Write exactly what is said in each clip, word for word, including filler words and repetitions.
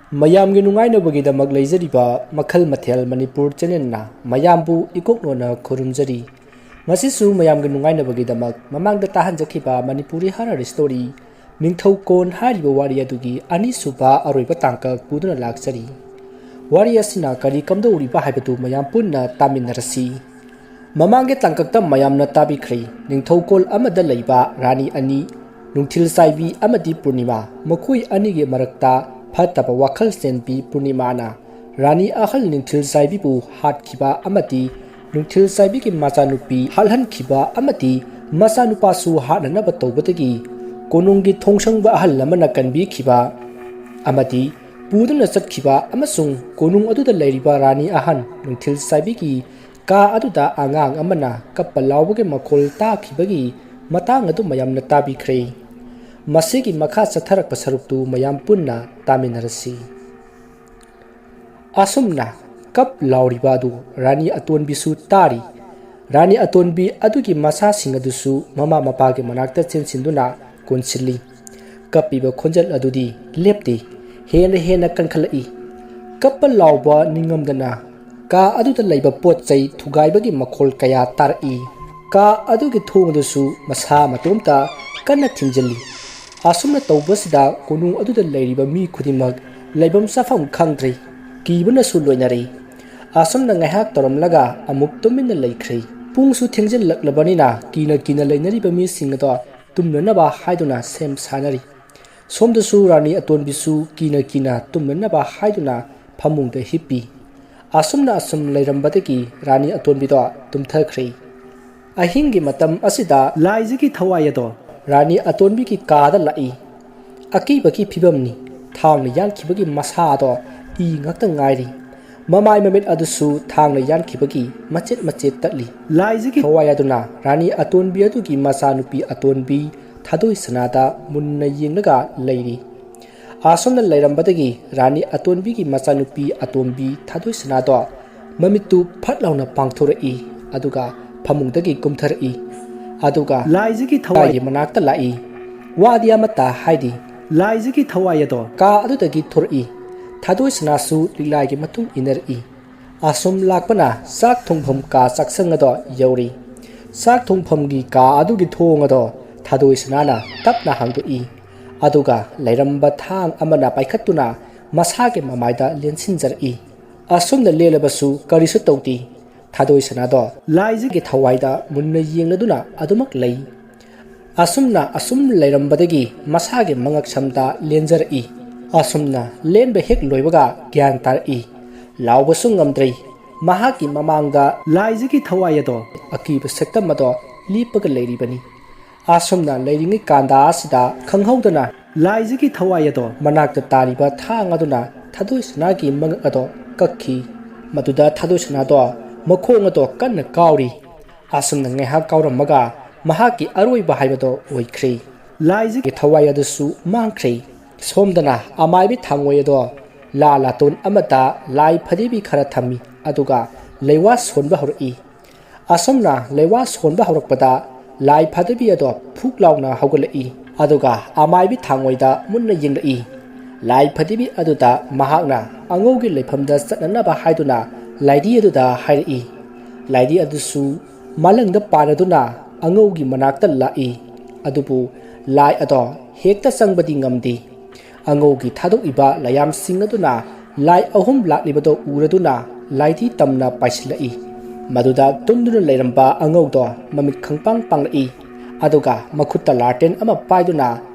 ꯃꯌꯥꯝꯒꯤ ꯅꯨꯡꯉꯥꯏꯅꯕꯒꯤꯗꯃꯛ ꯂꯩꯖꯔꯤꯕ ꯃꯈꯜ ꯃꯊꯦꯜ ꯃꯅꯤꯄꯨꯔ ꯆꯦꯅꯦꯜꯅ ꯃꯌꯥꯝꯕꯨ ꯏꯀꯣꯛꯅꯣꯅ ꯈꯨꯔꯨꯝꯖꯔꯤ꯫ ꯉꯁꯤꯁꯨ ꯃꯌꯥꯝꯒꯤ ꯅꯨꯡꯉꯥꯏꯅꯕꯒꯤꯗꯃꯛ ꯃꯃꯥꯡꯗ ꯇꯥꯍꯟꯖꯈꯤꯕ ꯃꯅꯤꯄꯨꯔꯤ ꯍꯔꯔ ꯁ꯭ꯇꯣꯔꯤ ꯅꯤꯡꯊꯧꯀꯣꯟ ꯍꯥꯏꯔꯤꯕ ꯋꯥꯔꯤ ꯑꯗꯨꯒꯤ ꯑꯅꯤꯁꯨꯕ ꯑꯔꯣꯏꯕ ꯇꯥꯡꯀꯛ ꯄꯨꯗꯨꯅ ꯂꯥꯛꯆꯔꯤ꯫ ꯋꯥꯔꯤ ꯑꯁꯤꯅ ꯀꯔꯤ ꯀꯝꯗꯧꯔꯤꯕ ꯍꯥꯏꯕꯗꯨ ꯃꯌꯥꯝ ꯄꯨꯟꯅ ꯇꯥꯃꯤꯟꯅꯔꯁꯤ꯫ ꯃꯃꯥꯡꯒꯤ ꯇꯥꯡꯀꯛꯇ ꯃꯌꯥꯝꯅ ꯇꯥꯕꯤꯈ꯭ꯔꯦ, ꯅꯤꯡꯊꯧꯀꯣꯜ ꯑꯃꯗ ꯂꯩꯕ ꯔꯥꯅꯤ ꯑꯅꯤ, ꯅꯨꯡꯊꯤꯜ ꯆꯥꯏꯕꯤ ꯑꯃꯗꯤ ꯄꯨꯔꯅꯤꯃꯥ, ꯃꯈꯣꯏ ꯑꯅꯤꯒꯤ ꯃꯔꯛꯇ ꯐꯠꯇꯕ ꯋꯥꯈꯜ ꯆꯦꯟꯕꯤ ꯄꯨꯔꯅꯤꯃꯥꯅ ꯔꯥꯅꯤ ꯑꯍꯜ ꯅꯤꯡꯊꯤꯜ ꯆꯥꯏꯕꯤꯕꯨ ꯍꯥꯠꯈꯤꯕ ꯑꯃꯗꯤ ꯅꯨꯡꯊꯤꯜ ꯆꯥꯏꯕꯤꯒꯤ ꯃꯆꯥꯅꯨꯄꯤ ꯍꯥꯠꯍꯟꯈꯤꯕ ꯑꯃꯗꯤ ꯃꯆꯥꯅꯨꯄꯥꯁꯨ ꯍꯥꯠꯅꯅꯕ ꯇꯧꯕꯗꯒꯤ ꯀꯣꯅꯨꯡꯒꯤ ꯊꯣꯡꯁꯪꯕ ꯑꯍꯜ ꯑꯃꯅ ꯀꯟꯕꯤꯈꯤꯕ ꯑꯃꯗꯤ ꯄꯨꯗꯨꯅ ꯆꯠꯈꯤꯕ ꯑꯃꯁꯨꯡ ꯀꯣꯅꯨꯡ ꯑꯗꯨꯗ ꯂꯩꯔꯤꯕ ꯔꯥꯅꯤ ꯑꯍꯟ ꯅꯨꯡꯊꯤꯜ ꯆꯥꯏꯕꯤꯒꯤ ꯀꯥ ꯑꯗꯨꯗ ꯑꯉꯥꯡ ꯑꯃꯅ ꯀꯞꯄ ꯂꯥꯎꯕꯒꯤ ꯃꯈꯣꯜ ꯇꯥꯈꯤꯕꯒꯤ ꯃꯇꯥꯡ ꯑꯗꯨ ꯃꯌꯥꯝꯅ ꯇꯥꯕꯤꯈ꯭ꯔꯦ꯫ ꯃꯁꯤꯒꯤ ꯃꯈꯥ ꯆꯠꯊꯔꯛꯄ ꯁꯔꯨꯛꯇꯨ ꯃꯌꯥꯝ ꯄꯨꯟꯅ ꯇꯥꯃꯤꯟꯅꯔꯁꯤ꯫ ꯑꯁꯨꯝꯅ ꯀꯞ ꯂꯥꯎꯔꯤꯕ ꯑꯗꯨ ꯔꯥꯅꯤ ꯑꯇꯣꯟꯕꯤꯁꯨ ꯇꯥꯔꯤ꯫ ꯔꯥꯅꯤ ꯑꯇꯣꯟꯕꯤ ꯑꯗꯨꯒꯤ ꯃꯆꯥꯁꯤꯡ ꯑꯗꯨꯁꯨ ꯃꯃꯥ ꯃꯄꯥꯒꯤ ꯃꯅꯥꯛꯇ ꯆꯦꯟꯁꯤꯟꯗꯨꯅ ꯀꯣꯟꯁꯤꯜꯂꯤ꯫ ꯀꯞꯄꯤꯕ ꯈꯣꯟꯖꯦꯜ ꯑꯗꯨꯗꯤ ꯂꯦꯞꯇꯦ, ꯍꯦꯟꯅ ꯍꯦꯟꯅ ꯀꯟꯈꯠꯂꯛꯏ꯫ ꯀꯞꯄ ꯂꯥꯎꯕ ꯅꯤꯡꯉꯝꯗꯅ ꯀꯥ ꯑꯗꯨꯗ ꯂꯩꯕ ꯄꯣꯠ ꯆꯩ ꯊꯨꯒꯥꯏꯕꯒꯤ ꯃꯈꯣꯜ ꯀꯌꯥ ꯇꯥꯔꯛꯏ꯫ ꯀꯥ ꯑꯗꯨꯒꯤ ꯊꯣꯡ ꯑꯗꯨꯁꯨ ꯃꯁꯥ ꯃꯇꯣꯝꯇ ꯀꯟꯅ ꯊꯤꯡꯖꯤꯜꯂꯤ꯫ ꯑꯁꯨꯝꯅ ꯇꯧꯕꯁꯤꯗ ꯀꯣꯅꯨꯡ ꯑꯗꯨꯗ ꯂꯩꯔꯤꯕ ꯃꯤ ꯈꯨꯗꯤꯡꯃꯛ ꯂꯩꯐꯝ ꯆꯥꯐꯝ ꯈꯪꯗ꯭ꯔꯦ, ꯀꯤꯕꯅꯁꯨ ꯂꯣꯏꯅꯔꯦ꯫ ꯑꯁꯨꯝꯅ ꯉꯥꯏꯍꯥꯛ ꯇꯧꯔꯝꯂꯒ ꯑꯃꯨꯛ ꯇꯨꯃꯤꯟꯅ ꯂꯩꯈ꯭ꯔꯦ꯫ ꯄꯨꯡꯁꯨ ꯊꯦꯡꯖꯤꯜꯂꯛꯂꯕꯅꯤꯅ ꯀꯤꯅ ꯀꯤꯅ ꯂꯩꯅꯔꯤꯕ ꯃꯤꯁꯤꯡ ꯑꯗꯣ ꯇꯨꯝꯅꯅꯕ ꯍꯥꯏꯗꯨꯅ ꯁꯦꯝ ꯁꯥꯅꯔꯤ꯫ ꯁꯣꯝꯗꯁꯨ ꯔꯥꯅꯤ ꯑꯇꯣꯟꯕꯤꯁꯨ ꯀꯤꯅ ꯀꯤꯅ ꯇꯨꯝꯅꯅꯕ ꯍꯥꯏꯗꯨꯅ ꯐꯃꯨꯡꯗ ꯍꯤꯞꯄꯤ꯫ ꯑꯁꯨꯝꯅ ꯑꯁꯨꯝ ꯂꯩꯔꯝꯕꯗꯒꯤ ꯔꯥꯅꯤ ꯑꯇꯣꯟꯕꯤꯗꯣ ꯇꯨꯝꯊꯈ꯭ꯔꯦ꯫ ꯑꯍꯤꯡꯒꯤ ꯃꯇꯝ ꯑꯁꯤꯗ ꯂꯥꯏꯖꯒꯤ ꯊꯋꯥꯏ ꯑꯗꯣ ꯔꯥꯅꯤ ꯑꯇꯣꯟꯕꯤꯒꯤ ꯀꯥꯗ ꯂꯥꯛꯏ꯫ ꯑꯀꯤꯕꯒꯤ ꯐꯤꯕꯝꯅꯤ꯫ ꯊꯥꯡꯅ ꯌꯥꯟꯈꯤꯕꯒꯤ ꯃꯁꯥ ꯑꯗꯣ ꯏ ꯉꯥꯛꯇ ꯉꯥꯏꯔꯤ꯫ ꯃꯃꯥꯏ ꯃꯃꯤꯠ ꯑꯗꯨꯁꯨ ꯊꯥꯡꯅ ꯌꯥꯟꯈꯤꯕꯒꯤ ꯃꯆꯦꯠ ꯃꯆꯦꯠ ꯇꯠꯂꯤ꯫ ꯂꯥꯏꯖꯒꯤ ꯊꯋꯥꯏ ꯑꯗꯨꯅ ꯔꯥꯅꯤ ꯑꯇꯣꯟꯕꯤ ꯑꯗꯨꯒꯤ ꯃꯆꯥꯅꯨꯄꯤ ꯑꯇꯣꯟꯕꯤ ꯊꯥꯗꯣꯏ ꯁꯅꯥꯗ ꯃꯨꯟꯅ ꯌꯦꯡꯂꯒ ꯂꯩꯔꯤ꯫ ꯑꯁꯨꯝꯅ ꯂꯩꯔꯝꯕꯗꯒꯤ ꯔꯥꯅꯤ ꯑꯇꯣꯟꯕꯤꯒꯤ ꯃꯆꯥꯅꯨꯄꯤ ꯑꯇꯣꯝꯕꯤ ꯊꯥꯗꯣꯏ ꯁꯅꯥꯗꯣ ꯃꯃꯤꯠꯇꯨ ꯐꯠ ꯂꯥꯎꯅ ꯄꯥꯡꯊꯣꯔꯛꯏ꯫ ꯑꯗꯨꯒ ꯐꯃꯨꯡꯗꯒꯤ ꯀꯨꯝꯊꯔꯛꯏ꯫ ꯑꯗꯨꯒ ꯂꯥꯏꯖꯒꯤ ꯊꯋꯥꯏꯒꯤ ꯃꯅꯥꯛꯇ ꯂꯥꯛꯏ꯫ ꯋꯥꯗꯤ ꯑꯃꯠꯇ ꯍꯥꯏꯗꯦ꯫ ꯂꯥꯏꯖꯒꯤ ꯊꯋꯥꯏ ꯑꯗꯣ ꯀꯥ ꯑꯗꯨꯗꯒꯤ ꯊꯣꯔꯛꯏ꯫ ꯊꯥꯗꯣꯏ ꯁꯅꯥꯁꯨ ꯂꯤꯛꯂꯥꯏꯒꯤ ꯃꯇꯨꯡ ꯏꯟꯅꯔꯛꯏ꯫ ꯑꯁꯨꯝ ꯂꯥꯛꯄꯅ ꯆꯥꯛ ꯊꯣꯡꯐꯝ ꯀꯥ ꯆꯥꯛꯁꯪ ꯑꯗꯣ ꯌꯧꯔꯤ꯫ ꯆꯥꯛ ꯊꯣꯡꯐꯝꯒꯤ ꯀꯥ ꯑꯗꯨꯒꯤ ꯊꯣꯡ ꯑꯗꯣ ꯊꯥꯗꯣꯏ ꯁꯅꯥꯅ ꯇꯞꯅ ꯍꯥꯡꯗꯣꯛꯏ꯫ ꯑꯗꯨꯒ ꯂꯩꯔꯝꯕ ꯊꯥꯡ ꯑꯃꯅ ꯄꯥꯏꯈꯠꯇꯨꯅ ꯃꯁꯥꯒꯤ ꯃꯃꯥꯏꯗ ꯂꯦꯟꯁꯤꯟꯖꯔꯛꯏ꯫ ꯑꯁꯨꯝꯅ ꯂꯦꯜꯂꯕꯁꯨ ꯀꯔꯤꯁꯨ ꯇꯧꯗꯦ꯫ ꯊꯥꯗꯣꯏ ꯁꯅꯥꯗꯣ ꯂꯥꯏꯖꯒꯤ ꯊꯋꯥꯏꯗ ꯃꯨꯟꯅ ꯌꯦꯡꯂꯗꯨꯅ ꯑꯗꯨꯃꯛ ꯂꯩ꯫ ꯑꯁꯨꯝꯅ ꯑꯁꯨꯝ ꯂꯩꯔꯝꯕꯗꯒꯤ ꯃꯁꯥꯒꯤ ꯃꯉꯛ ꯁꯝꯗ ꯂꯦꯟꯖꯔꯛꯏ꯫ ꯑꯁꯨꯝꯅ ꯂꯦꯟꯕ ꯍꯦꯛ ꯂꯣꯏꯕꯒ ꯒ꯭ꯌꯥꯟ ꯇꯥꯔꯛꯏ꯫ ꯂꯥꯎꯕꯁꯨ ꯉꯝꯗ꯭ꯔꯦ꯫ ꯃꯍꯥꯛꯀꯤ ꯃꯃꯥꯡꯗ ꯂꯥꯏꯖꯒꯤ ꯊꯋꯥꯏ ꯑꯗꯣ ꯑꯀꯤꯕ ꯁꯛꯇꯝ ꯑꯗꯣ ꯂꯦꯞꯄꯒ ꯂꯩꯔꯤꯕꯅꯤ꯫ ꯑꯁꯨꯝꯅ ꯂꯩꯔꯤꯉꯩ ꯀꯥꯟꯗ ꯑꯁꯤꯗ ꯈꯪꯍꯧꯗꯅ ꯂꯥꯏꯖꯒꯤ ꯊꯋꯥꯏ ꯑꯗꯣ ꯃꯅꯥꯛꯇ ꯇꯥꯔꯤꯕ ꯊꯥꯡ ꯑꯗꯨꯅ ꯊꯥꯗꯣꯏ ꯁꯅꯥꯒꯤ ꯃꯉꯛ ꯑꯗꯣ ꯀꯛꯈꯤ꯫ ꯃꯗꯨꯗ ꯊꯥꯗꯣꯏ ꯁꯅꯥꯗꯣ ꯃꯈꯣꯡ ꯑꯗꯣ ꯀꯟꯅ ꯀꯥꯎꯔꯤ꯫ ꯑꯁꯨꯝꯅ ꯉꯥꯏꯍꯥꯛ ꯀꯥꯎꯔꯝꯃꯒ ꯃꯍꯥꯛꯀꯤ ꯑꯔꯣꯏꯕ ꯍꯥꯏꯕꯗꯣ ꯑꯣꯏꯈ꯭ꯔꯦ꯫ ꯂꯥꯏꯖꯒꯤ ꯊꯋꯥꯏ ꯑꯗꯨꯁꯨ ꯃꯥꯡꯈ꯭ꯔꯦ꯫ ꯁꯣꯝꯗꯅ ꯑꯃꯥꯏꯕꯤ ꯊꯥꯡꯉꯣꯏ ꯑꯗꯣ ꯂꯥ ꯂꯥꯇꯣꯟ ꯑꯃꯗ ꯂꯥꯏ ꯐꯗꯤꯕꯤ ꯈꯔ ꯊꯝꯃꯤ, ꯑꯗꯨꯒ ꯂꯩꯋꯥ ꯁꯣꯟꯕ ꯍꯧꯔꯛꯏ꯫ ꯑꯁꯨꯝꯅ ꯂꯩꯋꯥ ꯁꯣꯟꯕ ꯍꯧꯔꯛꯄꯗ ꯂꯥꯏ ꯐꯗꯤꯕꯤ ꯑꯗꯣ ꯐꯨꯛ ꯂꯥꯎꯅ ꯍꯧꯒꯠꯂꯛꯏ, ꯑꯗꯨꯒ ꯑꯃꯥꯏꯕꯤ ꯊꯥꯡꯉꯣꯏꯗ ꯃꯨꯟꯅ ꯌꯦꯡꯂꯛꯏ꯫ ꯂꯥꯏ ꯐꯗꯤꯕꯤ ꯑꯗꯨꯗ ꯃꯍꯥꯛꯅ ꯑꯉꯧꯒꯤ ꯂꯩꯐꯝꯗ ꯆꯠꯅꯅꯕ ꯍꯥꯏꯗꯨꯅ ꯂꯥꯏꯙꯤ ꯑꯗꯨꯗ ꯍꯥꯏꯔꯛꯏ꯫ ꯂꯥꯏꯙꯤ ꯑꯗꯨꯁꯨ ꯃꯥꯂꯪꯗ ꯄꯥꯏꯔꯗꯨꯅ ꯑꯉꯧꯒꯤ ꯃꯅꯥꯛꯇ ꯂꯥꯛꯏ꯫ ꯑꯗꯨꯕꯨ ꯂꯥꯏ ꯑꯗꯣ ꯍꯦꯛꯇ ꯆꯪꯕꯗꯤ ꯉꯝꯗꯦ꯫ ꯑꯉꯧꯒꯤ ꯊꯥꯗꯣꯛꯏꯕ ꯂꯩꯌꯥꯝꯁꯤꯡ ꯑꯗꯨꯅ ꯂꯥꯏ ꯑꯍꯨꯝ ꯂꯥꯛꯂꯤꯕꯗꯣ ꯎꯔꯗꯨꯅ ꯂꯥꯏꯙꯤ ꯇꯝꯅ ꯄꯥꯏꯁꯤꯜꯂꯛꯏ꯫ ꯃꯗꯨꯗ ꯇꯨꯝꯗꯨꯅ ꯂꯩꯔꯝꯕ ꯑꯉꯧꯗꯣ ꯃꯃꯤꯠ ꯈꯪꯄꯥꯡ ꯄꯥꯡꯂꯛꯏ, ꯑꯗꯨꯒ ꯃꯈꯨꯠꯇ ꯂꯥꯇꯦꯟ ꯑꯃ ꯄꯥꯏꯗꯨꯅ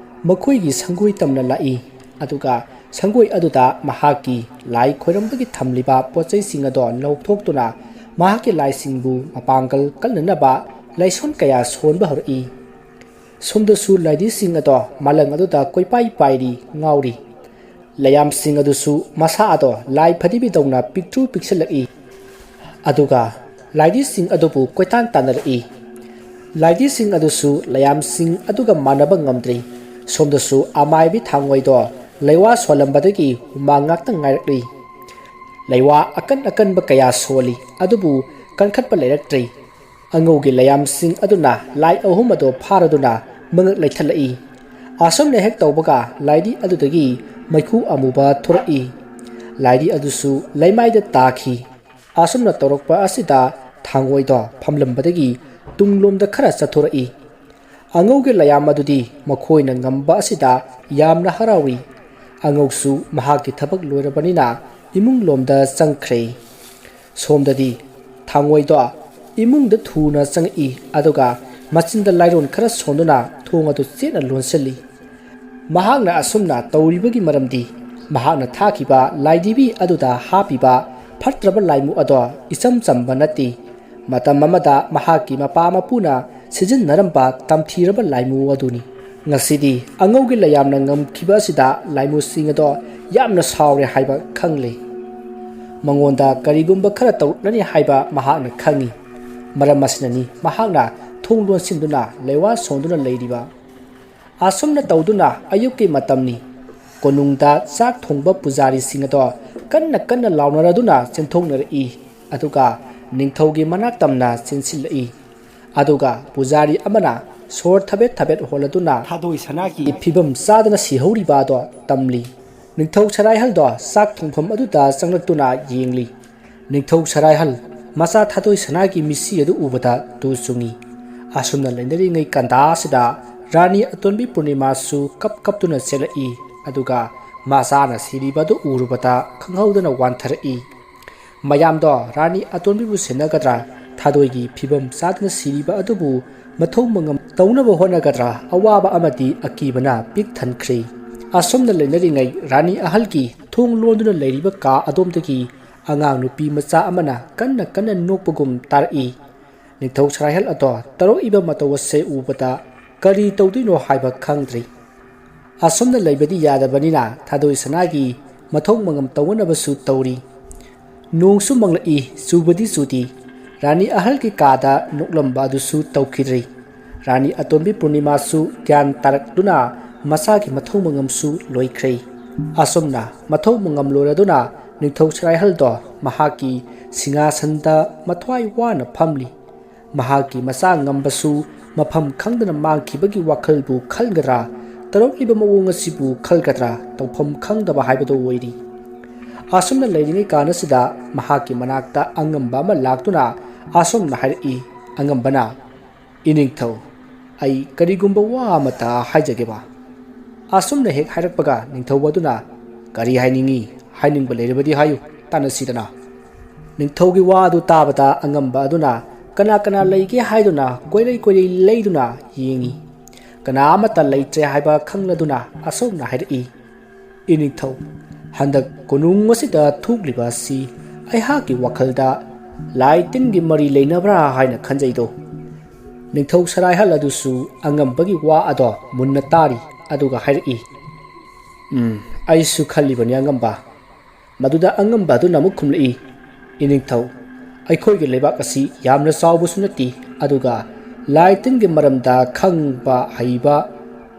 ꯃꯈꯣꯏꯒꯤ ꯁꯪꯒꯣꯏ ꯇꯝꯅ ꯂꯥꯛꯏ꯫ ꯑꯗꯨꯒ ꯁꯪꯒꯣꯏ ꯑꯗꯨꯗ ꯃꯍꯥꯛꯀꯤ ꯂꯥꯏ ꯈꯣꯏꯔꯝꯕꯒꯤ ꯊꯝꯂꯤꯕ ꯄꯣꯠꯆꯩꯁꯤꯡ ꯑꯗꯣ ꯂꯧꯊꯣꯛꯇꯨꯅ ꯃꯍꯥꯛꯀꯤ ꯂꯥꯏꯁꯤꯡꯕꯨ ꯃꯄꯥꯡꯒꯜ ꯀꯜꯅꯅꯕ ꯂꯥꯏꯁꯣꯟ ꯀꯌꯥ ꯁꯣꯟꯕ ꯍꯧꯔꯛꯏ꯫ ꯁꯣꯝꯗꯁꯨ ꯂꯥꯏꯙꯤꯁꯤꯡ ꯑꯗꯣ ꯃꯥꯂꯪ ꯑꯗꯨꯗ ꯀꯣꯏꯄꯥꯏ ꯄꯥꯏꯔꯤ, ꯉꯥꯎꯔꯤ꯫ ꯂꯩꯌꯥꯝꯁꯤꯡ ꯑꯗꯨꯁꯨ ꯃꯁꯥ ꯑꯗꯣ ꯂꯥꯏ ꯐꯗꯤꯕꯤꯗꯧꯅ ꯄꯤꯛꯇ꯭ꯔꯨ ꯄꯤꯛꯁꯤꯜꯂꯛꯏ꯫ ꯑꯗꯨꯒ ꯂꯥꯏꯙꯤꯁꯤꯡ ꯑꯗꯨꯕꯨ ꯀꯣꯏꯇꯥꯟ ꯇꯥꯟꯅꯔꯛꯏ꯫ ꯂꯥꯏꯙꯤꯁꯤꯡ ꯑꯗꯨꯁꯨ ꯂꯩꯌꯥꯝꯁꯤꯡ ꯑꯗꯨꯒ ꯃꯥꯟꯅꯕ ꯉꯝꯗ꯭ꯔꯤ꯫ ꯁꯣꯝꯗꯁꯨ ꯑꯃꯥꯏꯕꯤ ꯊꯥꯡꯉꯣꯏꯗꯣ ꯂꯩꯋꯥ ꯁꯣꯜꯂꯝꯕꯗꯒꯤ ꯍꯨꯃꯥꯡ ꯉꯥꯛꯇ ꯉꯥꯏꯔꯛꯂꯤ꯫ ꯂꯩꯋꯥ ꯑꯀꯟ ꯑꯀꯟꯕ ꯀꯌꯥ ꯁꯣꯜꯂꯤ, ꯑꯗꯨꯕꯨ ꯀꯟꯈꯠꯄ ꯂꯩꯔꯛꯇ꯭ꯔꯤ꯫ ꯑꯉꯧꯒꯤ ꯂꯩꯌꯥꯝꯁꯤꯡ ꯑꯗꯨꯅ ꯂꯥꯏ ꯑꯍꯨꯝ ꯑꯗꯨ ꯐꯥꯔꯗꯨꯅ ꯃꯉꯛ ꯂꯩꯊꯠꯂꯛꯏ꯫ ꯑꯁꯨꯝꯅ ꯍꯦꯛ ꯇꯧꯕꯒ ꯂꯥꯏꯙꯤ ꯑꯗꯨꯗꯒꯤ ꯃꯩꯈꯨ ꯑꯃꯨꯕ ꯊꯣꯔꯛꯏ꯫ ꯂꯥꯏꯔꯤ ꯑꯗꯨꯁꯨ ꯂꯩꯃꯥꯏꯗ ꯇꯥꯈꯤ꯫ ꯑꯁꯨꯝꯅ ꯇꯧꯔꯛꯄ ꯑꯁꯤꯗ ꯊꯥꯡꯉꯣꯏꯗꯣ ꯐꯝꯂꯝꯕꯗꯒꯤ ꯇꯨꯡꯂꯣꯝꯗ ꯈꯔ ꯆꯠꯊꯣꯔꯛꯏ꯫ ꯑꯉꯧꯒꯤ ꯂꯌꯥꯝ ꯑꯗꯨꯗꯤ ꯃꯈꯣꯏꯅ ꯉꯝꯕ ꯑꯁꯤꯗ ꯌꯥꯝꯅ ꯍꯔꯥꯎꯏ꯫ ꯑꯉꯧꯁꯨ ꯃꯍꯥꯛꯀꯤ ꯊꯕꯛ ꯂꯣꯏꯔꯕꯅꯤꯅ ꯏꯃꯨꯡꯂꯣꯝꯗ ꯆꯪꯈ꯭ꯔꯦ꯫ ꯁꯣꯝꯗꯗꯤ ꯊꯥꯡꯉꯣꯏꯗꯣ ꯏꯃꯨꯡꯗ ꯊꯨꯅ ꯆꯪꯉꯛꯏ, ꯑꯗꯨꯒ ꯃꯆꯤꯟꯗ ꯂꯥꯏꯔꯣꯟ ꯈꯔ ꯁꯣꯟꯗꯨꯅ ꯊꯣꯡ ꯑꯗꯨ ꯆꯦꯠꯅ ꯂꯣꯟꯁꯤꯜꯂꯤ꯫ ꯃꯍꯥꯛꯅ ꯑꯁꯨꯝꯅ ꯇꯧꯔꯤꯕꯒꯤ ꯃꯔꯝꯗꯤ ꯃꯍꯥꯛꯅ ꯊꯥꯈꯤꯕ ꯂꯥꯏꯙꯤꯕꯤ ꯑꯗꯨꯗ ꯍꯥꯞꯄꯤꯕ ꯐꯠꯇ꯭ꯔꯕ ꯂꯥꯏꯃꯨ ꯑꯗꯣ ꯏꯆꯝ ꯆꯝꯕ ꯅꯠꯇꯦ꯫ ꯃꯇꯝ ꯑꯃꯗ ꯃꯍꯥꯛꯀꯤ ꯃꯄꯥ ꯃꯄꯨꯅ ꯁꯤꯖꯤꯟꯅꯔꯝꯕ ꯇꯝꯊꯤꯔꯕ ꯂꯥꯏꯃꯨ ꯑꯗꯨꯅꯤ꯫ ꯉꯁꯤꯗꯤ ꯑꯉꯧꯒꯤ ꯂꯌꯥꯝꯅ ꯉꯝꯈꯤꯕ ꯑꯁꯤꯗ ꯂꯥꯏꯃꯨꯁꯤꯡ ꯑꯗꯣ ꯌꯥꯝꯅ ꯁꯥꯎꯔꯦ ꯍꯥꯏꯕ ꯈꯪꯂꯦ꯫ ꯃꯉꯣꯟꯗ ꯀꯔꯤꯒꯨꯝꯕ ꯈꯔ ꯇꯧꯔꯛꯂꯅꯤ ꯍꯥꯏꯕ ꯃꯍꯥꯛꯅ ꯈꯪꯏ꯫ ꯃꯔꯝ ꯑꯁꯤꯅꯅꯤ ꯃꯍꯥꯛꯅ ꯊꯣꯡ ꯂꯣꯟꯁꯤꯟꯗꯨꯅ ꯂꯩꯋꯥ ꯁꯣꯟꯗꯨꯅ ꯂꯩꯔꯤꯕ꯫ ꯑꯁꯨꯝꯅ ꯇꯧꯗꯨꯅ ꯑꯌꯨꯛꯀꯤ ꯃꯇꯝꯅꯤ꯫ ꯀꯣꯅꯨꯡꯗ ꯆꯥꯛ ꯊꯣꯡꯕ ꯄꯨꯖꯥꯔꯤꯁꯤꯡ ꯑꯗꯣ ꯀꯟꯅ ꯀꯟꯅ ꯂꯥꯎꯅꯔꯗꯨꯅ ꯆꯦꯟꯊꯣꯛꯅꯔꯛꯏ, ꯑꯗꯨꯒ ꯅꯤꯡꯊꯧꯒꯤ ꯃꯅꯥꯛ ꯇꯝꯅ ꯆꯦꯟꯁꯤꯜꯂꯛꯏ꯫ ꯑꯗꯨꯒ ꯄꯨꯖꯥꯔꯤ ꯑꯃꯅ ꯁꯣꯔ ꯊꯕꯦꯠ ꯊꯕꯦꯠ ꯍꯣꯜꯂꯗꯨꯅ ꯊꯥꯗꯣꯏ ꯁꯅꯥꯒꯤ ꯐꯤꯕꯝ ꯆꯥꯗꯅ ꯁꯤꯍꯧꯔꯤꯕ ꯑꯗꯣ ꯇꯝꯂꯤ꯫ ꯅꯤꯡꯊꯧ ꯁꯔꯥꯏꯍꯜꯗꯣ ꯆꯥꯛ ꯊꯣꯡꯐꯝ ꯑꯗꯨꯗ ꯆꯪꯂꯛꯇꯨꯅ ꯌꯦꯡꯂꯤ꯫ ꯅꯤꯡꯊꯧ ꯁꯔꯥꯏꯍꯜ ꯃꯆꯥ ꯊꯥꯗꯣꯏ ꯁꯅꯥꯒꯤ ꯃꯤꯁꯤ ꯑꯗꯨ ꯎꯕꯗ ꯇꯨ ꯆꯨꯡꯏ꯫ ꯑꯁꯨꯝꯅ ꯂꯩꯅꯔꯤꯉꯩ ꯀꯟꯗꯥ ꯑꯁꯤꯗ ꯔꯥꯅꯤ ꯑꯇꯣꯟꯕꯤ ꯄꯨꯔꯅꯤꯃꯥꯁꯨ ꯀꯞ ꯀꯞꯇꯨꯅ ꯆꯦꯜꯂꯛꯏ, ꯑꯗꯨꯒ ꯃꯆꯥꯅ ꯁꯤꯔꯤꯕ ꯑꯗꯨ ꯎꯔꯨꯕꯗ ꯈꯪꯍꯧꯗꯅ ꯋꯥꯟꯊꯔꯛꯏ꯫ ꯃꯌꯥꯝꯗꯣ ꯔꯥꯅꯤ ꯑꯇꯣꯟꯕꯤꯕꯨ ꯁꯦꯟꯅꯒꯗ꯭ꯔꯥ, ꯊꯥꯗꯣꯏꯒꯤ ꯐꯤꯕꯝ ꯆꯥꯗꯅ ꯁꯤꯔꯤꯕ ꯑꯗꯨꯕꯨ ꯃꯊꯧ ꯃꯉꯝ ꯇꯧꯅꯕ ꯍꯣꯠꯅꯒꯗ꯭ꯔꯥ, ꯑꯋꯥꯕ ꯑꯃꯗꯤ ꯑꯀꯤꯕꯅ ꯄꯤꯛ ꯊꯟꯈ꯭ꯔꯦ꯫ ꯑꯁꯨꯝꯅ ꯂꯩꯅꯔꯤꯉꯩ ꯔꯥꯅꯤ ꯑꯍꯜꯒꯤ ꯊꯣꯡ ꯂꯣꯟꯗꯨꯅ ꯂꯩꯔꯤꯕ ꯀꯥ ꯑꯗꯣꯝꯗꯒꯤ ꯑꯉꯥꯡ ꯅꯨꯄꯤ ꯃꯆꯥ ꯑꯃꯅ ꯀꯟꯅ ꯀꯟꯅ ꯅꯣꯛꯄꯒꯨꯝ ꯇꯥꯔꯛꯏ꯫ ꯅꯤꯡꯊꯧ ꯁꯔꯥꯏꯍꯜ ꯑꯗꯣ ꯇꯧꯔꯛꯏꯕ ꯃꯇꯧ ꯑꯁꯦ ꯎꯕꯗ ꯀꯔꯤ ꯇꯧꯗꯣꯏꯅꯣ ꯍꯥꯏꯕ ꯈꯪꯗ꯭ꯔꯤ꯫ ꯑꯁꯨꯝꯅ ꯂꯩꯕꯗꯤ ꯌꯥꯗꯕꯅꯤꯅ ꯊꯥꯗꯣꯏ ꯁꯅꯥꯒꯤ ꯃꯊꯧ ꯃꯉꯝ ꯇꯧꯅꯅꯕꯁꯨ ꯇꯧꯔꯤ꯫ ꯅꯣꯡꯁꯨ ꯃꯪꯂꯛꯏ, ꯆꯨꯕꯗꯤ ꯆꯨꯗꯦ꯫ ꯔꯥꯅꯤ ꯑꯍꯜꯒꯤ ꯀꯥꯗ ꯅꯣꯛꯂꯝꯕ ꯑꯗꯨꯁꯨ ꯇꯧꯈꯤꯗ꯭ꯔꯦ꯫ ꯔꯥꯅꯤ ꯑꯇꯣꯟꯕꯤ ꯄꯨꯔꯅꯤꯃꯥꯁꯨ ꯒ꯭ꯌꯥꯟ ꯇꯥꯔꯛꯇꯨꯅ ꯃꯁꯥꯒꯤ ꯃꯊꯧ ꯃꯉꯝꯁꯨ ꯂꯣꯏꯈ꯭ꯔꯦ꯫ ꯑꯁꯨꯝꯅ ꯃꯊꯧ ꯃꯉꯝ ꯂꯣꯏꯔꯗꯨꯅ ꯅꯤꯡꯊꯧ ꯁꯔꯥꯏꯍꯜꯗꯣ ꯃꯍꯥꯛꯀꯤ ꯁꯤꯡꯍꯥꯁꯟꯗ ꯃꯊ꯭ꯋꯥꯏ ꯋꯥꯅ ꯐꯝꯂꯤ꯫ ꯃꯍꯥꯛꯀꯤ ꯃꯆꯥ ꯉꯝꯕꯁꯨ ꯃꯐꯝ ꯈꯪꯗꯅ ꯃꯥꯡꯈꯤꯕꯒꯤ ꯋꯥꯈꯜꯕꯨ ꯈꯜꯒꯗ꯭ꯔꯥ, ꯇꯧꯔꯛꯂꯤꯕ ꯃꯑꯣꯡ ꯑꯁꯤꯕꯨ ꯈꯜꯒꯗ꯭ꯔꯥ, ꯇꯧꯐꯝ ꯈꯪꯗꯕ ꯍꯥꯏꯕꯗꯨ ꯑꯣꯏꯔꯤ꯫ ꯑꯁꯨꯝꯅ ꯂꯩꯔꯤꯉꯩ ꯀꯥꯟ ꯑꯁꯤꯗ ꯃꯍꯥꯛꯀꯤ ꯃꯅꯥꯛꯇ ꯑꯉꯝꯕ ꯑꯃ ꯂꯥꯛꯇꯨꯅ ꯑꯁꯨꯝꯅ ꯍꯥꯏꯔꯛꯏ꯫ ꯑꯉꯝꯕꯅ, "ꯏꯅꯤꯡꯊꯧ, ꯑꯩ ꯀꯔꯤꯒꯨꯝꯕ ꯋꯥ ꯑꯃꯇ ꯍꯥꯏꯖꯒꯦꯕ꯫" ꯑꯁꯨꯝꯅ ꯍꯦꯛ ꯍꯥꯏꯔꯛꯄꯒ ꯅꯤꯡꯊꯧ ꯑꯗꯨꯅ, "ꯀꯔꯤ ꯍꯥꯏꯅꯤꯡꯏ? ꯍꯥꯏꯅꯤꯡꯕ ꯂꯩꯔꯕꯗꯤ ꯍꯥꯏꯌꯨ, ꯇꯥꯟꯅꯁꯤꯗꯅ꯫" ꯅꯤꯡꯊꯧꯒꯤ ꯋꯥ ꯑꯗꯨ ꯇꯥꯕꯗ ꯑꯉꯝꯕ ꯑꯗꯨꯅ ꯀꯅꯥ ꯀꯅꯥ ꯂꯩꯒꯦ ꯍꯥꯏꯗꯨꯅ ꯀꯣꯏꯔꯩ ꯀꯣꯏꯔꯩ ꯂꯩꯗꯨꯅ ꯌꯦꯡꯏ꯫ ꯀꯅꯥ ꯑꯃꯠꯇ ꯂꯩꯇ꯭ꯔꯦ ꯍꯥꯏꯕ ꯈꯪꯂꯗꯨꯅ ꯑꯁꯨꯝꯅ ꯍꯥꯏꯔꯛꯏ, "ꯏꯅꯤꯡꯊꯧ, ꯍꯟꯗꯛ ꯀꯣꯅꯨꯡ ꯑꯁꯤꯗ ꯊꯣꯛꯂꯤꯕ ꯑꯁꯤ ꯑꯩꯍꯥꯛꯀꯤ ꯋꯥꯈꯜꯗ ꯂꯥꯏ ꯇꯤꯟꯒꯤ ꯃꯔꯤ ꯂꯩꯅꯕ꯭ꯔꯥ ꯍꯥꯏꯅ ꯈꯟꯖꯩꯗꯣ꯫" ꯅꯤꯡꯊꯧ ꯁꯔꯥꯏꯍꯜ ꯑꯗꯨꯁꯨ ꯑꯉꯝꯕꯒꯤ ꯋꯥ ꯑꯗꯣ ꯃꯨꯟꯅ ꯇꯥꯔꯤ, ꯑꯗꯨꯒ ꯍꯥꯏꯔꯛꯏ, "ꯎꯝ, ꯑꯩꯁꯨ ꯈꯜꯂꯤꯕꯅꯤ ꯑꯉꯝꯕ꯫" ꯃꯗꯨꯗ ꯑꯉꯝꯕ ꯑꯗꯨꯅ ꯑꯃꯨꯛ ꯈꯨꯝꯂꯛꯏ, "ꯏꯅꯤꯡꯊꯧ, ꯑꯩꯈꯣꯏꯒꯤ ꯂꯩꯕꯥꯛ ꯑꯁꯤ ꯌꯥꯝꯅ ꯆꯥꯎꯕꯁꯨ ꯅꯠꯇꯦ, ꯑꯗꯨꯒ ꯂꯥꯏ ꯇꯤꯟꯒꯤ ꯃꯔꯝꯗ ꯈꯪꯕ ꯍꯩꯕ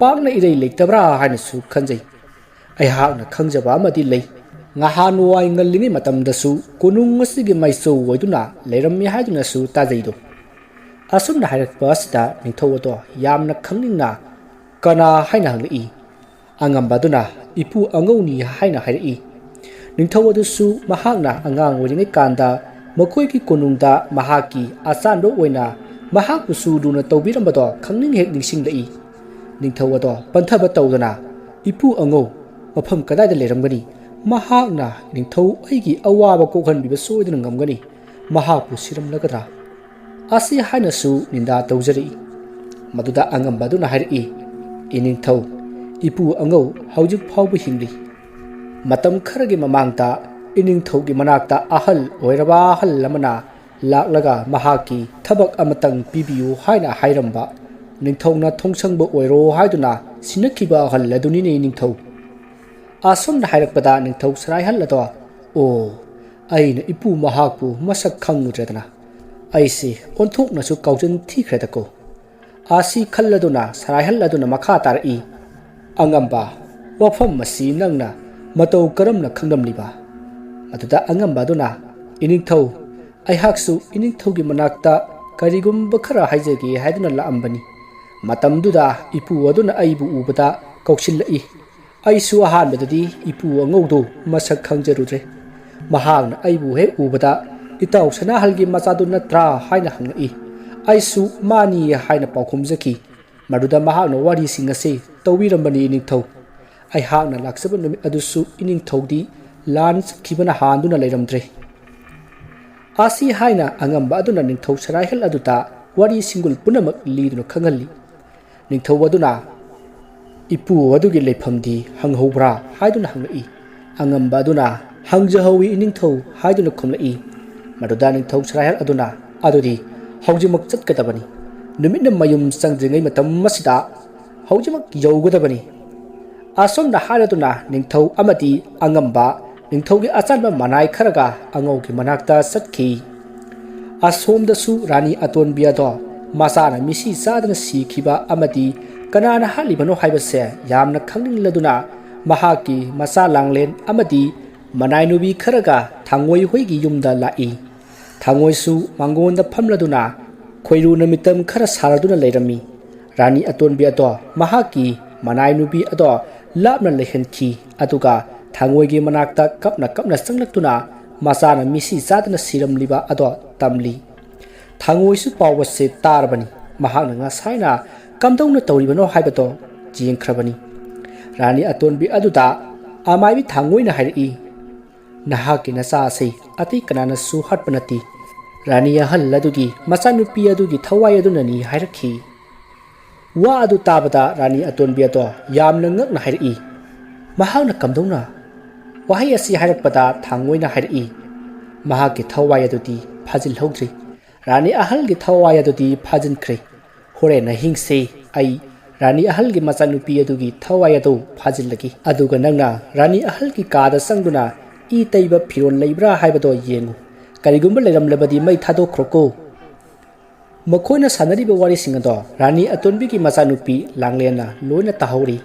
ꯄꯥꯛꯅ ꯏꯔꯩ ꯂꯩꯇꯕ꯭ꯔꯥ ꯍꯥꯏꯅꯁꯨ ꯈꯟꯖꯩ꯫ ꯑꯩꯍꯥꯛꯅ ꯈꯪꯖꯕ ꯑꯃꯗꯤ ꯂꯩ꯫ ꯉꯍꯥꯟꯋꯥꯏ ꯉꯜꯂꯤꯉꯩ ꯃꯇꯝꯗꯁꯨ ꯀꯣꯅꯨꯡ ꯑꯁꯤꯒꯤ ꯃꯥꯏꯆꯧ ꯑꯣꯏꯗꯨꯅ ꯂꯩꯔꯝꯃꯤ ꯍꯥꯏꯗꯨꯅꯁꯨ ꯇꯥꯖꯩꯗꯣ꯫" ꯑꯁꯨꯝꯅ ꯍꯥꯏꯔꯛꯄ ꯑꯁꯤꯗ ꯅꯤꯡꯊꯧ ꯑꯗꯣ ꯌꯥꯝꯅ ꯈꯪꯅꯤꯡꯅ, "ꯀꯅꯥ?" ꯍꯥꯏꯅ ꯍꯪꯂꯛꯏ꯫ ꯑꯉꯝꯕ ꯑꯗꯨꯅ, "ꯏꯄꯨ ꯑꯉꯧꯅꯤ" ꯍꯥꯏꯅ ꯍꯥꯏꯔꯛꯏ꯫ ꯅꯤꯡꯊꯧ ꯑꯗꯨꯁꯨ ꯃꯍꯥꯛꯅ ꯑꯉꯥꯡ ꯑꯣꯏꯔꯤꯉꯩ ꯀꯥꯟꯗ ꯃꯈꯣꯏꯒꯤ ꯀꯣꯅꯨꯡꯗ ꯃꯍꯥꯛꯀꯤ ꯑꯆꯥꯟꯕ ꯑꯣꯏꯅ ꯃꯍꯥꯛꯄꯨꯁꯨ ꯂꯨꯅ ꯇꯧꯕꯤꯔꯝꯕꯗꯣ ꯈꯪꯅꯤꯡ ꯍꯦꯛ ꯅꯤꯡꯁꯤꯡꯂꯛꯏ꯫ ꯅꯤꯡꯊꯧ ꯑꯗꯣ ꯄꯟꯊꯕ ꯇꯧꯗꯅ, "ꯏꯄꯨ ꯑꯉꯧ ꯃꯐꯝ ꯀꯗꯥꯏꯗ ꯂꯩꯔꯝꯒꯅꯤ? ꯃꯍꯥꯛꯅ ꯅꯤꯡꯊꯧ ꯑꯩꯒꯤ ꯑꯋꯥꯕ ꯀꯣꯛꯍꯟꯕꯤꯕ ꯁꯣꯏꯗꯅ ꯉꯝꯒꯅꯤ꯫ ꯃꯍꯥꯛꯄꯨ ꯁꯤꯔꯝꯂꯒꯗ꯭ꯔꯥ?" ꯑꯁꯤ ꯍꯥꯏꯅꯁꯨ ꯅꯤꯟꯗꯥ ꯇꯧꯖꯔꯛꯏ꯫ ꯃꯗꯨꯗ ꯑꯉꯝꯕ ꯑꯗꯨꯅ ꯍꯥꯏꯔꯛꯏ, "ꯏꯅꯤꯡꯊꯧ, ꯏꯄꯨ ꯑꯉꯧ ꯍꯧꯖꯤꯛ ꯐꯥꯎꯕ ꯍꯤꯡꯂꯤ꯫ ꯃꯇꯝ ꯈꯔꯒꯤ ꯃꯃꯥꯡꯗ ꯏꯅꯤꯡꯊꯧꯒꯤ ꯃꯅꯥꯛꯇ ꯑꯍꯜ ꯑꯣꯏꯔꯕ ꯑꯍꯜ ꯑꯃꯅ ꯂꯥꯛꯂꯒ ꯃꯍꯥꯛꯀꯤ ꯊꯕꯛ ꯑꯃꯇꯪ ꯄꯤꯕꯤꯌꯨ ꯍꯥꯏꯅ ꯍꯥꯏꯔꯝꯕ꯫ ꯅꯤꯡꯊꯧꯅ ꯊꯣꯡꯁꯪꯕ ꯑꯣꯏꯔꯣ ꯍꯥꯏꯗꯨꯅ ꯁꯤꯟꯅꯈꯤꯕ ꯑꯍꯜ ꯑꯗꯨꯅꯤꯅꯦ ꯅꯤꯡꯊꯧ꯫" ꯑꯁꯨꯝꯅ ꯍꯥꯏꯔꯛꯄꯗ ꯅꯤꯡꯊꯧ ꯁꯔꯥꯏꯍꯜ ꯑꯗꯣ, "ꯑꯣ, ꯑꯩꯅ ꯏꯄꯨ ꯃꯍꯥꯛꯄꯨ ꯃꯁꯛ ꯈꯪꯉꯨꯗ꯭ꯔꯦꯗꯅ꯫ ꯑꯩꯁꯤ ꯑꯣꯟꯊꯣꯛꯅꯁꯨ ꯀꯥꯎꯖꯟ ꯊꯤꯈ꯭ꯔꯦꯗꯀꯣ꯫" ꯑꯁꯤ ꯈꯜꯂꯗꯨꯅ ꯁꯔꯥꯏꯍꯜ ꯑꯗꯨꯅ ꯃꯈꯥ ꯇꯥꯔꯛꯏ, "ꯑꯉꯝꯕ, ꯋꯥꯐꯝ ꯑꯁꯤ ꯅꯪꯅ ꯃꯇꯧ ꯀꯔꯝꯅ ꯈꯪꯂꯝꯂꯤꯕ?" ꯃꯗꯨꯗ ꯑꯉꯝꯕ ꯑꯗꯨꯅ, "ꯏꯅꯤꯡꯊꯧ, ꯑꯩꯍꯥꯛꯁꯨ ꯏꯅꯤꯡꯊꯧꯒꯤ ꯃꯅꯥꯛꯇ ꯀꯔꯤꯒꯨꯝꯕ ꯈꯔ ꯍꯥꯏꯖꯒꯦ ꯍꯥꯏꯗꯨꯅ ꯂꯥꯛꯑꯝꯕꯅꯤ꯫ ꯃꯇꯝꯗꯨꯗ ꯏꯄꯨ ꯑꯗꯨꯅ ꯑꯩꯕꯨ ꯎꯕꯗ ꯀꯧꯁꯤꯜꯂꯛꯏ꯫ ꯑꯩꯁꯨ ꯑꯍꯥꯟꯕꯗꯗꯤ ꯏꯄꯨ ꯑꯉꯧꯗꯨ ꯃꯁꯛ ꯈꯪꯖꯔꯨꯗ꯭ꯔꯦ꯫ ꯃꯍꯥꯛꯅ ꯑꯩꯕꯨ ꯍꯦꯛ ꯎꯕꯗ "ꯏꯇꯥꯎ ꯁꯅꯥꯍꯜꯒꯤ ꯃꯆꯥꯗꯨ ꯅꯠꯇ꯭ꯔꯥ?" ꯍꯥꯏꯅ ꯍꯪꯉꯛꯏ꯫ ꯑꯩꯁꯨ "ꯃꯥꯅꯤ" ꯍꯥꯏꯅ ꯄꯥꯎꯈꯨꯝꯖꯈꯤ꯫ ꯃꯗꯨꯗ ꯃꯍꯥꯛꯅ ꯋꯥꯔꯤꯁꯤꯡ ꯑꯁꯤ ꯇꯧꯕꯤꯔꯝꯕꯅꯤ ꯏꯅꯤꯡꯊꯧ꯫ ꯑꯩꯍꯥꯛꯅ ꯂꯥꯛꯆꯕ ꯅꯨꯃꯤꯠ ꯑꯗꯨꯁꯨ ꯏꯅꯤꯡꯊꯧꯗꯤ ꯂꯥꯟ ꯆꯠꯈꯤꯕꯅ ꯍꯥꯟꯗꯨꯅ ꯂꯩꯔꯝꯗ꯭ꯔꯦ꯫ ꯑꯁꯤ ꯍꯥꯏꯅ ꯑꯉꯝꯕ ꯑꯗꯨꯅ ꯅꯤꯡꯊꯧ ꯁꯔꯥꯏꯍꯦꯜ ꯑꯗꯨꯗ ꯋꯥꯔꯤ ꯁꯤꯡꯒꯨꯜ ꯄꯨꯝꯅꯃꯛ ꯂꯤꯗꯨꯅ ꯈꯪꯍꯜꯂꯤ꯫ ꯅꯤꯡꯊꯧ ꯑꯗꯨꯅ "ꯏꯄꯨ ꯑꯗꯨꯒꯤ ꯂꯩꯐꯝꯗꯤ ꯍꯪꯍꯧꯕ꯭ꯔꯥ?" ꯍꯥꯏꯗꯨꯅ ꯍꯪꯂꯛꯏ꯫ ꯑꯉꯝꯕ ꯑꯗꯨꯅ "ꯍꯪꯖꯍꯧꯋꯤ ꯏꯅꯤꯡꯊꯧ" ꯍꯥꯏꯗꯨꯅ ꯈꯨꯝꯂꯛꯏ꯫ ꯃꯗꯨꯗ ꯅꯤꯡꯊꯧ ꯁꯔꯥꯏꯍꯦꯜ ꯑꯗꯨꯅ "ꯑꯗꯨꯗꯤ ꯍꯧꯖꯤꯛꯃꯛ ꯆꯠꯀꯗꯕꯅꯤ꯫ ꯅꯨꯃꯤꯠꯅ ꯃꯌꯨꯝ ꯆꯪꯗ꯭ꯔꯤꯉꯩ ꯃꯇꯝ ꯑꯁꯤꯗ ꯍꯧꯖꯤꯛꯃꯛ ꯌꯧꯒꯗꯕꯅꯤ"꯫ ꯑꯁꯨꯝꯅ ꯍꯥꯏꯔꯗꯨꯅ ꯅꯤꯡꯊꯧ ꯑꯃꯗꯤ ꯑꯉꯝꯕ ꯅꯤꯡꯊꯧꯒꯤ ꯑꯆꯥꯟꯕ ꯃꯅꯥꯏ ꯈꯔꯒ ꯑꯉꯧꯒꯤ ꯃꯅꯥꯛꯇ ꯆꯠꯈꯤ꯫ ꯑꯁꯣꯝꯗꯁꯨ ꯔꯥꯅꯤ ꯑꯇꯣꯟꯕꯤ ꯑꯗꯣ ꯃꯆꯥꯅ ꯃꯤꯁꯤ ꯆꯥꯗꯅ ꯁꯤꯈꯤꯕ ꯑꯃꯗꯤ ꯀꯅꯥꯅ ꯍꯥꯠꯂꯤꯕꯅꯣ ꯍꯥꯏꯕꯁꯦ ꯌꯥꯝꯅ ꯈꯪꯅꯤꯡꯂꯗꯨꯅ ꯃꯍꯥꯛꯀꯤ ꯃꯆꯥ ꯂꯥꯡꯂꯦꯟ ꯑꯃꯗꯤ ꯃꯅꯥꯏꯅꯨꯕꯤ ꯈꯔꯒ ꯊꯥꯡꯉꯣꯏ ꯍꯣꯏꯒꯤ ꯌꯨꯝꯗ ꯂꯥꯛꯏ꯫ ꯊꯥꯡꯉꯣꯏꯁꯨ ꯃꯥꯡꯒꯣꯟꯗ ꯐꯝꯂꯗꯨꯅ ꯈꯣꯏꯔꯨꯅ ꯃꯤꯇꯝ ꯈꯔ ꯁꯥꯔꯗꯨꯅ ꯂꯩꯔꯝꯃꯤ꯫ ꯔꯥꯅꯤ ꯑꯇꯣꯟꯕꯤ ꯑꯗꯣ ꯃꯍꯥꯛꯀꯤ ꯃꯅꯥꯏ ꯅꯨꯄꯤ ꯑꯗꯣ ꯂꯥꯞꯅ ꯂꯩꯍꯟꯈꯤ, ꯑꯗꯨꯒ ꯊꯥꯡꯉꯣꯏꯒꯤ ꯃꯅꯥꯛꯇ ꯀꯞꯅ ꯀꯞꯅ ꯆꯪꯂꯛꯇꯨꯅ ꯃꯆꯥꯅ ꯃꯤꯁꯤ ꯆꯥꯗꯅ ꯁꯤꯔꯝꯂꯤꯕ ꯑꯗꯣ ꯇꯝꯂꯤ꯫ ꯊꯥꯡꯉꯣꯏꯁꯨ ꯄꯥꯎ ꯑꯁꯤ ꯇꯥꯔꯕꯅꯤ꯫ ꯃꯍꯥꯛꯅ ꯉꯁꯥꯏꯅ ꯀꯝꯗꯧꯅ ꯇꯧꯔꯤꯕꯅꯣ ꯍꯥꯏꯕꯗꯣ ꯌꯦꯡꯈ꯭ꯔꯕꯅꯤ꯫ ꯔꯥꯅꯤ ꯑꯇꯣꯟꯕꯤ ꯑꯗꯨꯗ ꯑꯃꯥꯏꯕꯤ ꯊꯥꯡꯉꯣꯏꯅ ꯍꯥꯏꯔꯛꯏ, "ꯅꯍꯥꯛꯀꯤ ꯅꯆꯥ ꯑꯁꯤ ꯑꯇꯩ ꯀꯅꯥꯅꯁꯨ ꯍꯥꯠꯄ ꯅꯠꯇꯦ꯫ ꯔꯥꯅꯤ ꯑꯍꯜ ꯑꯗꯨꯒꯤ ꯃꯆꯥꯅꯨꯄꯤ ꯑꯗꯨꯒꯤ ꯊꯋꯥꯏ ꯑꯗꯨꯅꯅꯤ" ꯍꯥꯏꯔꯛꯈꯤ꯫ ꯋꯥ ꯑꯗꯨ ꯇꯥꯕꯗ ꯔꯥꯅꯤ ꯑꯇꯣꯟꯕꯤ ꯑꯗꯣ ꯌꯥꯝꯅ ꯉꯛꯅ ꯍꯥꯏꯔꯛꯏ, "ꯃꯍꯥꯛꯅ ꯀꯝꯗꯧꯅ?" ꯋꯥꯍꯩ ꯑꯁꯤ ꯍꯥꯏꯔꯛꯄꯗ ꯊꯥꯡꯉꯣꯏꯅ ꯍꯥꯏꯔꯛꯏ, "ꯃꯍꯥꯛꯀꯤ ꯊꯋꯥꯏ ꯑꯗꯨꯗꯤ ꯐꯥꯖꯤꯜꯍꯧꯗ꯭ꯔꯤ꯫ ꯔꯥꯅꯤ ꯑꯍꯜꯒꯤ ꯊꯋꯥꯏ ꯑꯗꯨꯗꯤ ꯐꯥꯖꯤꯟꯈ꯭ꯔꯦ꯫ ꯍꯣꯔꯦꯟ ꯑꯍꯤꯡꯁꯦ ꯑꯩ ꯔꯥꯅꯤ ꯑꯍꯜꯒꯤ ꯃꯆꯥꯅꯨꯄꯤ ꯑꯗꯨꯒꯤ ꯊꯋꯥꯏ ꯑꯗꯨ ꯐꯥꯖꯤꯜꯂꯒꯦ꯫ ꯑꯗꯨꯒ ꯅꯪꯅ ꯔꯥꯅꯤ ꯑꯍꯜꯒꯤ ꯀꯥꯗ ꯆꯪꯗꯨꯅ ꯏ ꯇꯩꯕ ꯐꯤꯔꯣꯜ ꯂꯩꯕ꯭ꯔꯥ ꯍꯥꯏꯕꯗꯣ ꯌꯦꯡꯉꯨ꯫ ꯀꯔꯤꯒꯨꯝꯕ ꯂꯩꯔꯝꯂꯕꯗꯤ ꯃꯩ ꯊꯥꯗꯣꯛꯈ꯭ꯔꯣꯀꯣ"꯫ ꯃꯈꯣꯏꯅ ꯁꯥꯟꯅꯔꯤꯕ ꯋꯥꯔꯤꯁꯤꯡ ꯑꯗꯣ ꯔꯥꯅꯤ ꯑꯇꯣꯟꯕꯤꯒꯤ ꯃꯆꯥꯅꯨꯄꯤ ꯂꯥꯡꯂꯦꯟꯅ ꯂꯣꯏꯅ ꯇꯥꯍꯧꯔꯤ꯫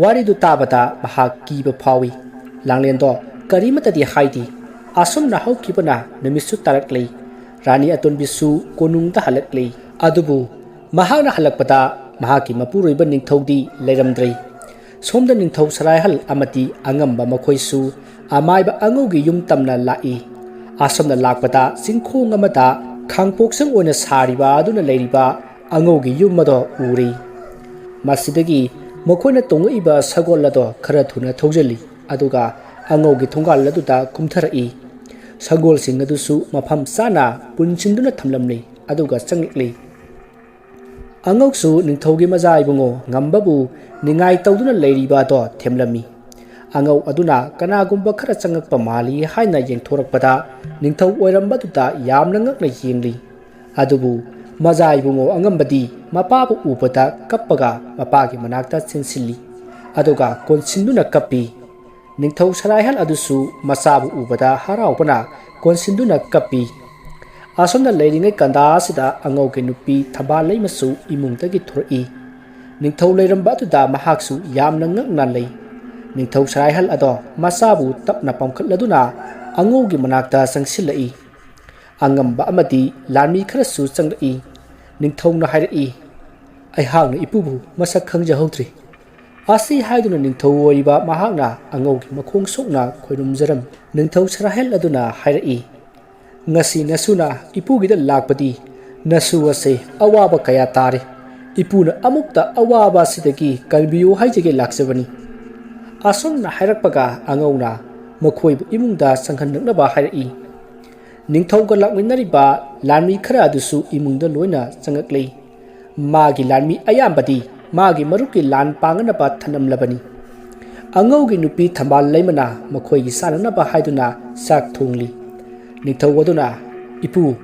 ꯋꯥꯔꯤꯗꯨ ꯇꯥꯕꯗ ꯃꯍꯥꯛ ꯀꯤꯕ ꯐꯥꯎꯏ꯫ ꯂꯥꯡꯂꯦꯟꯗꯣ ꯀꯔꯤꯃꯠꯇꯗꯤ ꯍꯥꯏꯗꯦ꯫ ꯑꯁꯨꯝꯅ ꯍꯧꯈꯤꯕꯅ ꯅꯨꯃꯤꯠꯁꯨ ꯇꯥꯔꯛꯂꯦ꯫ ꯔꯥꯅꯤ ꯑꯇꯣꯟꯕꯤꯁꯨ ꯀꯣꯅꯨꯡꯗ ꯍꯜꯂꯛꯂꯦ꯫ ꯑꯗꯨꯕꯨ ꯃꯍꯥꯛꯅ ꯍꯜꯂꯛꯄꯗ ꯃꯍꯥꯛꯀꯤ ꯃꯄꯨꯔꯣꯏꯕ ꯅꯤꯡꯊꯧꯗꯤ ꯂꯩꯔꯝꯗ꯭ꯔꯦ꯫ ꯁꯣꯝꯗ ꯅꯤꯡꯊꯧ ꯁꯔꯥꯏꯍꯜ ꯑꯃꯗꯤ ꯑꯉꯝꯕ ꯃꯈꯣꯏꯁꯨ ꯑꯃꯥꯏꯕ ꯑꯉꯧꯒꯤ ꯌꯨꯝ ꯇꯝꯅ ꯂꯥꯛꯏ꯫ ꯑꯁꯣꯝꯗ ꯂꯥꯛꯄꯗ ꯆꯤꯡꯈꯣꯡ ꯑꯃꯗ ꯈꯥꯡꯄꯣꯛꯁꯪ ꯑꯣꯏꯅ ꯁꯥꯔꯤꯕ ꯑꯗꯨꯅ ꯂꯩꯔꯤꯕ ꯑꯉꯧꯒꯤ ꯌꯨꯝ ꯑꯗꯣ ꯎꯔꯤ꯫ ꯃꯁꯤꯗꯒꯤ ꯃꯈꯣꯏꯅ ꯇꯣꯡꯉꯛꯏꯕ ꯁꯒꯣꯜ ꯑꯗꯣ ꯈꯔ ꯊꯨꯅ ꯊꯧꯖꯤꯜꯂꯤ, ꯑꯗꯨꯒ ꯑꯉꯧꯒꯤ ꯊꯣꯡꯒꯥꯜ ꯑꯗꯨꯗ ꯀꯨꯝꯊꯔꯛꯏ꯫ ꯁꯒꯣꯜꯁꯤꯡ ꯑꯗꯨꯁꯨ ꯃꯐꯝ ꯆꯥꯅ ꯄꯨꯟꯁꯤꯟꯗꯨꯅ ꯊꯝꯂꯝꯂꯤ, ꯑꯗꯨꯒ ꯆꯪꯂꯛꯂꯤ꯫ ꯑꯉꯧꯁꯨ ꯅꯤꯡꯊꯧꯒꯤ ꯃꯆꯥ ꯏꯕꯨꯡꯉꯣ ꯉꯝꯕꯕꯨ ꯅꯤꯡꯉꯥꯏ ꯇꯧꯗꯨꯅ ꯂꯩꯔꯤꯕ ꯑꯗꯣ ꯊꯦꯝꯂꯝꯃꯤ꯫ ꯑꯉꯧ ꯑꯗꯨꯅ ꯀꯅꯥꯒꯨꯝꯕ ꯈꯔ ꯆꯪꯉꯛꯄ ꯃꯥꯜꯂꯤ ꯍꯥꯏꯅ ꯌꯦꯡꯊꯣꯔꯛꯄꯗ, ꯅꯤꯡꯊꯧ ꯑꯣꯏꯔꯝꯕꯗꯨꯗ ꯌꯥꯝꯅ ꯉꯛꯅ ꯌꯦꯡꯂꯤ꯫ ꯑꯗꯨꯕꯨ ꯃꯆꯥ ꯏꯕꯨꯡꯉꯣ ꯑꯉꯝꯕꯗꯤ ꯃꯄꯥꯕꯨ ꯎꯕꯗ ꯀꯞꯄꯒ ꯃꯄꯥꯒꯤ ꯃꯅꯥꯛꯇ ꯆꯦꯟꯁꯤꯜꯂꯤ, ꯑꯗꯨꯒ ꯀꯣꯟꯁꯤꯟꯗꯨꯅ ꯀꯞꯄꯤ꯫ ꯅꯤꯡꯊꯧ ꯁꯔꯥꯏꯍꯜ ꯑꯗꯨꯁꯨ ꯃꯆꯥꯕꯨ ꯎꯕꯗ ꯍꯔꯥꯎꯕꯅ ꯀꯣꯟꯁꯤꯟꯗꯨꯅ ꯀꯞꯄꯤ꯫ ꯑꯁꯣꯝꯅ ꯂꯩꯔꯤꯉꯩ ꯀꯟꯗꯥ ꯑꯁꯤꯗ ꯑꯉꯧꯒꯤ ꯅꯨꯄꯤ ꯊꯝꯕꯥꯜ ꯂꯩꯃꯁꯨ ꯏꯃꯨꯡꯗꯒꯤ ꯊꯣꯔꯛꯏ꯫ ꯅꯤꯡꯊꯧ ꯂꯩꯔꯝꯕ ꯑꯗꯨꯗ ꯃꯍꯥꯛꯁꯨ ꯌꯥꯝꯅ ꯉꯛꯅ ꯂꯩ꯫ ꯅꯤꯡꯊꯧ ꯁꯔꯥꯏꯍꯜ ꯑꯗꯣ ꯃꯆꯥꯕꯨ ꯇꯞꯅ ꯄꯝꯈꯠꯂꯗꯨꯅ ꯑꯉꯧꯒꯤ ꯃꯅꯥꯛꯇ ꯆꯪꯁꯤꯜꯂꯛꯏ꯫ ꯑꯉꯝꯕ ꯑꯃꯗꯤ ꯂꯥꯟꯃꯤ ꯈꯔꯁꯨ ꯆꯪꯂꯛꯏ꯫ ꯅꯤꯡꯊꯧꯅ ꯍꯥꯏꯔꯛꯏ, "ꯑꯩꯍꯥꯛꯅ ꯏꯄꯨꯕꯨ ꯃꯁꯛ ꯈꯪꯖꯍꯧꯗ꯭ꯔꯤ"꯫ ꯑꯁꯤ ꯍꯥꯏꯗꯨꯅ ꯅꯤꯡꯊꯧ ꯑꯣꯏꯔꯤꯕ ꯃꯍꯥꯛꯅ ꯑꯉꯧꯒꯤ ꯃꯈꯣꯡ ꯁꯣꯛꯅ ꯈꯣꯏꯔꯨꯝꯖꯔꯝꯃꯤ꯫ ꯅꯤꯡꯊꯧ ꯁꯔꯥꯍꯦꯜ ꯑꯗꯨꯅ ꯍꯥꯏꯔꯛꯏ, "ꯉꯁꯤ ꯅꯁꯨꯅ ꯏꯄꯨꯒꯤꯗ ꯂꯥꯛꯄꯗꯤ ꯅꯁꯨ ꯑꯁꯦ ꯑꯋꯥꯕ ꯀꯌꯥ ꯇꯥꯔꯦ꯫ ꯏꯄꯨꯅ ꯑꯃꯨꯛꯇ ꯑꯋꯥꯕ ꯑꯁꯤꯗꯒꯤ ꯀꯟꯕꯤꯌꯨ ꯍꯥꯏꯖꯒꯦ ꯂꯥꯛꯆꯕꯅꯤ"꯫ ꯑꯁꯨꯝꯅ ꯍꯥꯏꯔꯛꯄꯒ ꯑꯉꯧꯅ ꯃꯈꯣꯏꯕꯨ ꯏꯃꯨꯡꯗ ꯆꯪꯍꯟꯅꯅꯕ ꯍꯥꯏꯔꯛꯏ꯫ ꯅꯤꯡꯊꯧꯒ ꯂꯥꯛꯃꯤꯟꯅꯔꯤꯕ ꯂꯥꯟꯃꯤ ꯈꯔ ꯑꯗꯨꯁꯨ ꯏꯃꯨꯡꯗ ꯂꯣꯏꯅ ꯆꯪꯉꯛꯂꯤ꯫ ꯃꯥꯒꯤ ꯂꯥꯟꯃꯤ ꯑꯌꯥꯝꯕꯗꯤ ꯃꯥꯒꯤ ꯃꯔꯨꯞꯀꯤ ꯂꯥꯟ ꯄꯥꯡꯅꯅꯕ ꯊꯅꯝꯂꯕꯅꯤ꯫ ꯑꯉꯧꯒꯤ ꯅꯨꯄꯤ ꯊꯝꯕꯥꯜ ꯂꯩꯃꯅ ꯃꯈꯣꯏꯒꯤ ꯆꯥꯅꯅꯕ ꯍꯥꯏꯗꯨꯅ ꯆꯥꯛ ꯊꯣꯡꯂꯤ꯫ ꯅꯤꯡꯊꯧ ꯑꯗꯨꯅ, "ꯏꯄꯨ,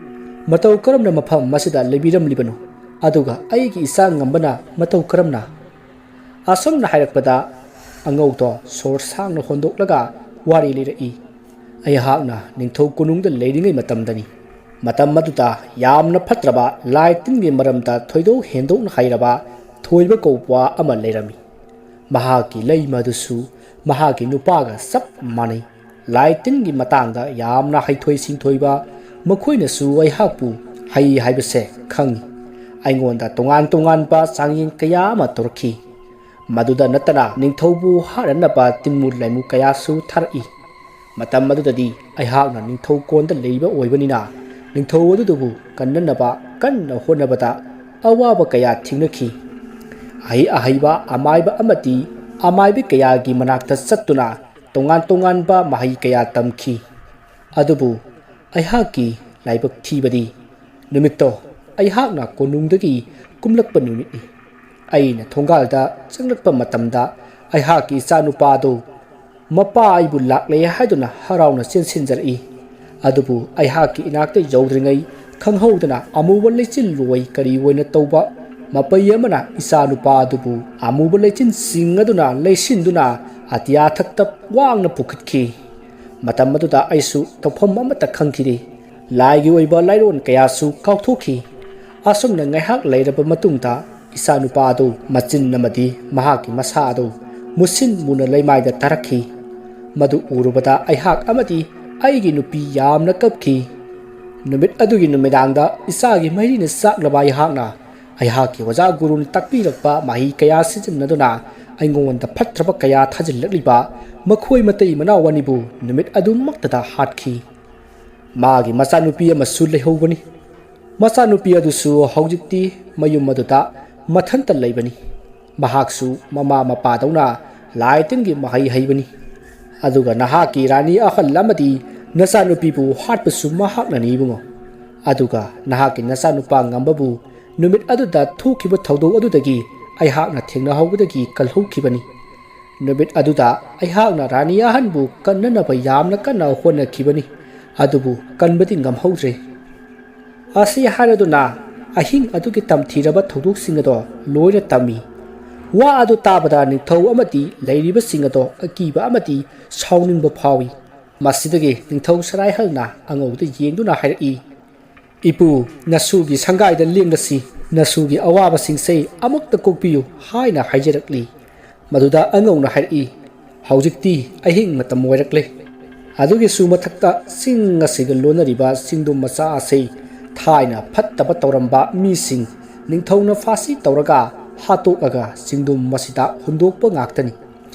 ꯃꯇꯧ ꯀꯔꯝꯅ ꯃꯐꯝ ꯑꯁꯤꯗ ꯂꯩꯕꯤꯔꯝꯂꯤꯕꯅꯣ? ꯑꯗꯨꯒ ꯑꯩꯒꯤ ꯏꯆꯥ ꯉꯝꯕꯅ ꯃꯇꯧ ꯀꯔꯝꯅ?" ꯑꯁꯨꯝꯅ ꯍꯥꯏꯔꯛꯄꯗ ꯑꯉꯧꯗꯣ ꯁꯣꯔ ꯁꯥꯡꯅ ꯍꯣꯟꯗꯣꯛꯂꯒ ꯋꯥꯔꯤ ꯂꯤꯔꯛꯏ꯫ "ꯑꯩꯍꯥꯛꯅ ꯅꯤꯡꯊꯧ ꯀꯣꯅꯨꯡꯗ ꯂꯩꯔꯤꯉꯩ ꯃꯇꯝꯗꯅꯤ꯫ ꯃꯇꯝ ꯑꯗꯨꯗ ꯌꯥꯝꯅ ꯐꯠꯇ꯭ꯔꯕ ꯂꯥꯏ ꯇꯤꯟꯒꯤ ꯃꯔꯝꯗ ꯊꯣꯏꯗꯣꯛ ꯍꯦꯟꯗꯣꯛꯅ ꯍꯩꯔꯕ ꯊꯣꯏꯕ ꯀꯧꯕ ꯑꯃ ꯂꯩꯔꯝꯃꯤ꯫ ꯃꯍꯥꯛꯀꯤ ꯂꯩꯃ ꯑꯗꯨꯁꯨ ꯃꯍꯥꯛꯀꯤ ꯅꯨꯄꯥꯒ ꯆꯞ ꯃꯥꯟꯅꯩ꯫ ꯂꯥꯏ ꯇꯤꯟꯒꯤ ꯃꯇꯥꯡꯗ ꯌꯥꯝꯅ ꯍꯩꯊꯣꯏ ꯁꯤꯡꯊꯣꯏꯕ ꯃꯈꯣꯏꯅꯁꯨ ꯑꯩꯍꯥꯛꯄꯨ ꯍꯩ ꯍꯥꯏꯕꯁꯦ ꯈꯪꯏ꯫ ꯑꯩꯉꯣꯟꯗ ꯇꯣꯉꯥꯟ ꯇꯣꯉꯥꯟꯕ ꯆꯥꯡꯌꯦꯡ ꯀꯌꯥ ꯑꯃ ꯇꯧꯔꯛꯈꯤ꯫ ꯃꯗꯨꯗ ꯅꯠꯇꯅ ꯅꯤꯡꯊꯧꯕꯨ ꯍꯥꯠꯅꯅꯕ ꯇꯤꯟꯃꯨ ꯂꯥꯏꯃꯨ ꯀꯌꯥꯁꯨ ꯊꯥꯔꯛꯏ꯫ ꯃꯇꯝ ꯑꯗꯨꯗꯗꯤ ꯑꯩꯍꯥꯛꯅ ꯅꯤꯡꯊꯧ ꯀꯣꯟꯗ ꯂꯩꯕ ꯑꯣꯏꯕꯅꯤꯅ ꯅꯤꯡꯊꯧ ꯑꯗꯨꯗꯕꯨ ꯀꯟꯅꯅꯕ ꯀꯟꯅ ꯍꯣꯠꯅꯕꯗ ꯑꯋꯥꯕ ꯀꯌꯥ ꯊꯦꯡꯅꯈꯤ꯫ ꯑꯍꯩ ꯑꯍꯩꯕ ꯑꯃꯥꯏꯕ ꯑꯃꯗꯤ ꯑꯃꯥꯏꯕꯤ ꯀꯌꯥꯒꯤ ꯃꯅꯥꯛꯇ ꯆꯠꯇꯨꯅ ꯇꯣꯉꯥꯟ ꯇꯣꯉꯥꯟꯕ ꯃꯍꯩ ꯀꯌꯥ ꯇꯝꯈꯤ꯫ ꯑꯗꯨꯕꯨ ꯑꯩꯍꯥꯛꯀꯤ ꯂꯥꯏꯕꯛ ꯊꯤꯕꯗꯤ ꯅꯨꯃꯤꯠꯇꯣ ꯑꯩꯍꯥꯛꯅ ꯀꯣꯅꯨꯡꯗꯒꯤ ꯀꯨꯝꯂꯛꯄ ꯅꯨꯃꯤꯠꯅꯤ꯫ ꯑꯩꯅ ꯊꯣꯡꯒꯥꯜꯗ ꯆꯪꯂꯛꯄ ꯃꯇꯝꯗ ꯑꯩꯍꯥꯛꯀꯤ ꯏꯆꯥꯅꯨꯄꯥꯗꯨ ꯃꯄꯥ ꯑꯩꯕꯨ ꯂꯥꯛꯂꯦ ꯍꯥꯏꯗꯨꯅ ꯍꯔꯥꯎꯅ ꯆꯦꯟꯁꯤꯟꯖꯔꯛꯏ꯫ ꯑꯗꯨꯕꯨ ꯑꯩꯍꯥꯛꯀꯤ ꯏꯅꯥꯛꯇ ꯌꯧꯗ꯭ꯔꯤꯉꯩ ꯈꯪꯍꯧꯗꯅ ꯑꯃꯨꯕ ꯂꯩꯆꯤꯜ ꯂꯣꯏ ꯀꯔꯤ ꯑꯣꯏꯅ ꯇꯧꯕ ꯃꯄꯩ ꯑꯃꯅ ꯏꯆꯥꯅꯨꯄꯥ ꯑꯗꯨꯕꯨ ꯑꯃꯨꯕ ꯂꯩꯆꯤꯟꯁꯤꯡ ꯑꯗꯨꯅ ꯂꯩꯁꯤꯟꯗꯨꯅ ꯑꯇꯤꯌꯥ ꯊꯛꯇ ꯋꯥꯡꯅ ꯄꯨꯈꯠꯈꯤ꯫ ꯃꯇꯝ ꯑꯗꯨꯗ ꯑꯩꯁꯨ ꯇꯧꯐꯝ ꯑꯃꯠꯇ ꯈꯪꯈꯤꯗꯦ꯫ ꯂꯥꯏꯒꯤ ꯑꯣꯏꯕ ꯂꯥꯏꯔꯣꯟ ꯀꯌꯥꯁꯨ ꯀꯥꯎꯊꯣꯛꯈꯤ꯫ ꯑꯁꯨꯝꯅ ꯉꯥꯏꯍꯥꯛ ꯂꯩꯔꯕ ꯃꯇꯨꯡꯗ ꯏꯆꯥꯅꯨꯄꯥ ꯑꯗꯨ ꯃꯆꯤꯟ ꯑꯃꯗꯤ ꯃꯍꯥꯛꯀꯤ ꯃꯁꯥ ꯑꯗꯨ ꯃꯨꯁꯤꯟ ꯃꯨꯅ ꯂꯩꯃꯥꯏꯗ ꯇꯥꯔꯛꯈꯤ꯫ ꯃꯗꯨ ꯎꯔꯨꯕꯗ ꯑꯩꯍꯥꯛ ꯑꯃꯗꯤ ꯑꯩꯒꯤ ꯅꯨꯄꯤ ꯌꯥꯝꯅ ꯀꯞꯈꯤ꯫ ꯅꯨꯃꯤꯠ ꯑꯗꯨꯒꯤ ꯅꯨꯃꯤꯗꯥꯡꯗ ꯏꯆꯥꯒꯤ ꯃꯩꯔꯤꯅ ꯆꯥꯛꯂꯕ ꯑꯩꯍꯥꯛꯅ ꯑꯩꯍꯥꯛꯀꯤ ꯑꯣꯖꯥ ꯒꯨꯔꯨꯅ ꯇꯥꯛꯄꯤꯔꯛꯄ ꯃꯍꯩ ꯀꯌꯥ ꯁꯤꯖꯤꯟꯅꯗꯨꯅ ꯑꯩꯉꯣꯟꯗ ꯐꯠꯇ꯭ꯔꯕ ꯀꯌꯥ ꯊꯥꯖꯤꯜꯂꯛꯂꯤꯕ ꯃꯈꯣꯏ ꯃꯇꯩ ꯃꯅꯥꯎ ꯑꯅꯤꯕꯨ ꯅꯨꯃꯤꯠ ꯑꯗꯨꯃꯛꯇꯗ ꯍꯥꯠꯈꯤ꯫ ꯃꯥꯒꯤ ꯃꯆꯥꯅꯨꯄꯤ ꯑꯃꯁꯨ ꯂꯩꯍꯧꯕꯅꯤ꯫ ꯃꯆꯥꯅꯨꯄꯤ ꯑꯗꯨꯁꯨ ꯍꯧꯖꯤꯛꯇꯤ ꯃꯌꯨꯝ ꯑꯗꯨꯗ ꯃꯊꯟꯇ ꯂꯩꯕꯅꯤ꯫ ꯃꯍꯥꯛꯁꯨ ꯃꯃꯥ ꯃꯄꯥꯗꯧꯅ ꯂꯥꯏ ꯇꯤꯟꯒꯤ ꯃꯍꯩ ꯍꯩꯕꯅꯤ꯫ ꯑꯗꯨꯒ ꯅꯍꯥꯛꯀꯤ ꯔꯥꯅꯤ ꯑꯍꯜ ꯑꯃꯗꯤ ꯅꯆꯥꯅꯨꯄꯤꯕꯨ ꯍꯥꯠꯄꯁꯨ ꯃꯍꯥꯛꯅꯅꯤ ꯏꯕꯨꯡꯉꯣ꯫ ꯑꯗꯨꯒ ꯅꯍꯥꯛꯀꯤ ꯅꯆꯥꯅꯨꯄꯥ ꯉꯝꯕꯕꯨ ꯅꯨꯃꯤꯠ ꯑꯗꯨꯗ ꯊꯣꯛꯈꯤꯕ ꯊꯧꯗꯣꯛ ꯑꯗꯨꯗꯒꯤ ꯑꯩꯍꯥꯛꯅ ꯊꯦꯡꯅꯍꯧꯕꯗꯒꯤ ꯀꯜꯍꯧꯈꯤꯕꯅꯤ꯫ ꯅꯨꯃꯤꯠ ꯑꯗꯨꯗ ꯑꯩꯍꯥꯛꯅ ꯔꯥꯅꯤ ꯑꯍꯟꯕꯨ ꯀꯟꯅꯅꯕ ꯌꯥꯝꯅ ꯀꯟꯅ ꯍꯣꯠꯅꯈꯤꯕꯅꯤ꯫ ꯑꯗꯨꯕꯨ ꯀꯟꯕꯗꯤ ꯉꯝꯍꯧꯗ꯭ꯔꯦ꯫ ꯑꯁꯤ ꯍꯥꯏꯔꯗꯨꯅ ꯑꯍꯤꯡ ꯑꯗꯨꯒꯤ ꯇꯝꯊꯤꯔꯕ ꯊꯧꯗꯣꯛꯁꯤꯡ ꯑꯗꯣ ꯂꯣꯏꯅ ꯇꯝꯃꯤ꯫ ꯋꯥ ꯑꯗꯨ ꯇꯥꯕꯗ ꯅꯤꯡꯊꯧ ꯑꯃꯗꯤ ꯂꯩꯔꯤꯕꯁꯤꯡ ꯑꯗꯣ ꯑꯀꯤꯕ ꯑꯃꯗꯤ ꯁꯥꯎꯅꯤꯡꯕ ꯐꯥꯎꯏ꯫ ꯃꯁꯤꯗꯒꯤ ꯅꯤꯡꯊꯧ ꯁꯔꯥꯏꯍꯜꯅ ꯑꯉꯧꯗ ꯌꯦꯡꯗꯨꯅ ꯍꯥꯏꯔꯛꯏ, "ꯏꯄꯨ, ꯅꯁꯨꯒꯤ ꯁꯪꯒꯥꯏꯗ ꯂꯦꯡꯂꯁꯤ, ꯅꯁꯨꯒꯤ ꯑꯋꯥꯕꯁꯤꯡꯁꯦ ꯑꯃꯨꯛꯇ ꯀꯣꯛꯄꯤꯌꯨ" ꯍꯥꯏꯅ ꯍꯥꯏꯖꯔꯛꯂꯤ꯫ ꯃꯗꯨꯗ ꯑꯉꯧꯅ ꯍꯥꯏꯔꯛꯏ, "ꯍꯧꯖꯤꯛꯇꯤ ꯑꯍꯤꯡ ꯃꯇꯝ ꯑꯣꯏꯔꯛꯂꯦ꯫ ꯑꯗꯨꯒꯤꯁꯨ ꯃꯊꯛꯇ ꯆꯤꯡ ꯑꯁꯤꯒ ꯂꯣꯟꯅꯔꯤꯕ ꯆꯤꯡꯗꯣꯝ ꯃꯆꯥ ꯑꯁꯤ ꯊꯥꯏꯅ ꯐꯠꯇꯕ ꯇꯧꯔꯝꯕ ꯃꯤꯁꯤꯡ ꯅꯤꯡꯊꯧꯅ ꯐꯥꯁꯤ ꯇꯧꯔꯒ ꯍꯥꯠꯇꯣꯛꯑꯒ ꯆꯤꯡꯗꯨꯝ ꯃꯁꯤꯗ ꯍꯨꯟꯗꯣꯛꯄ ꯉꯥꯛꯇꯅꯤ꯫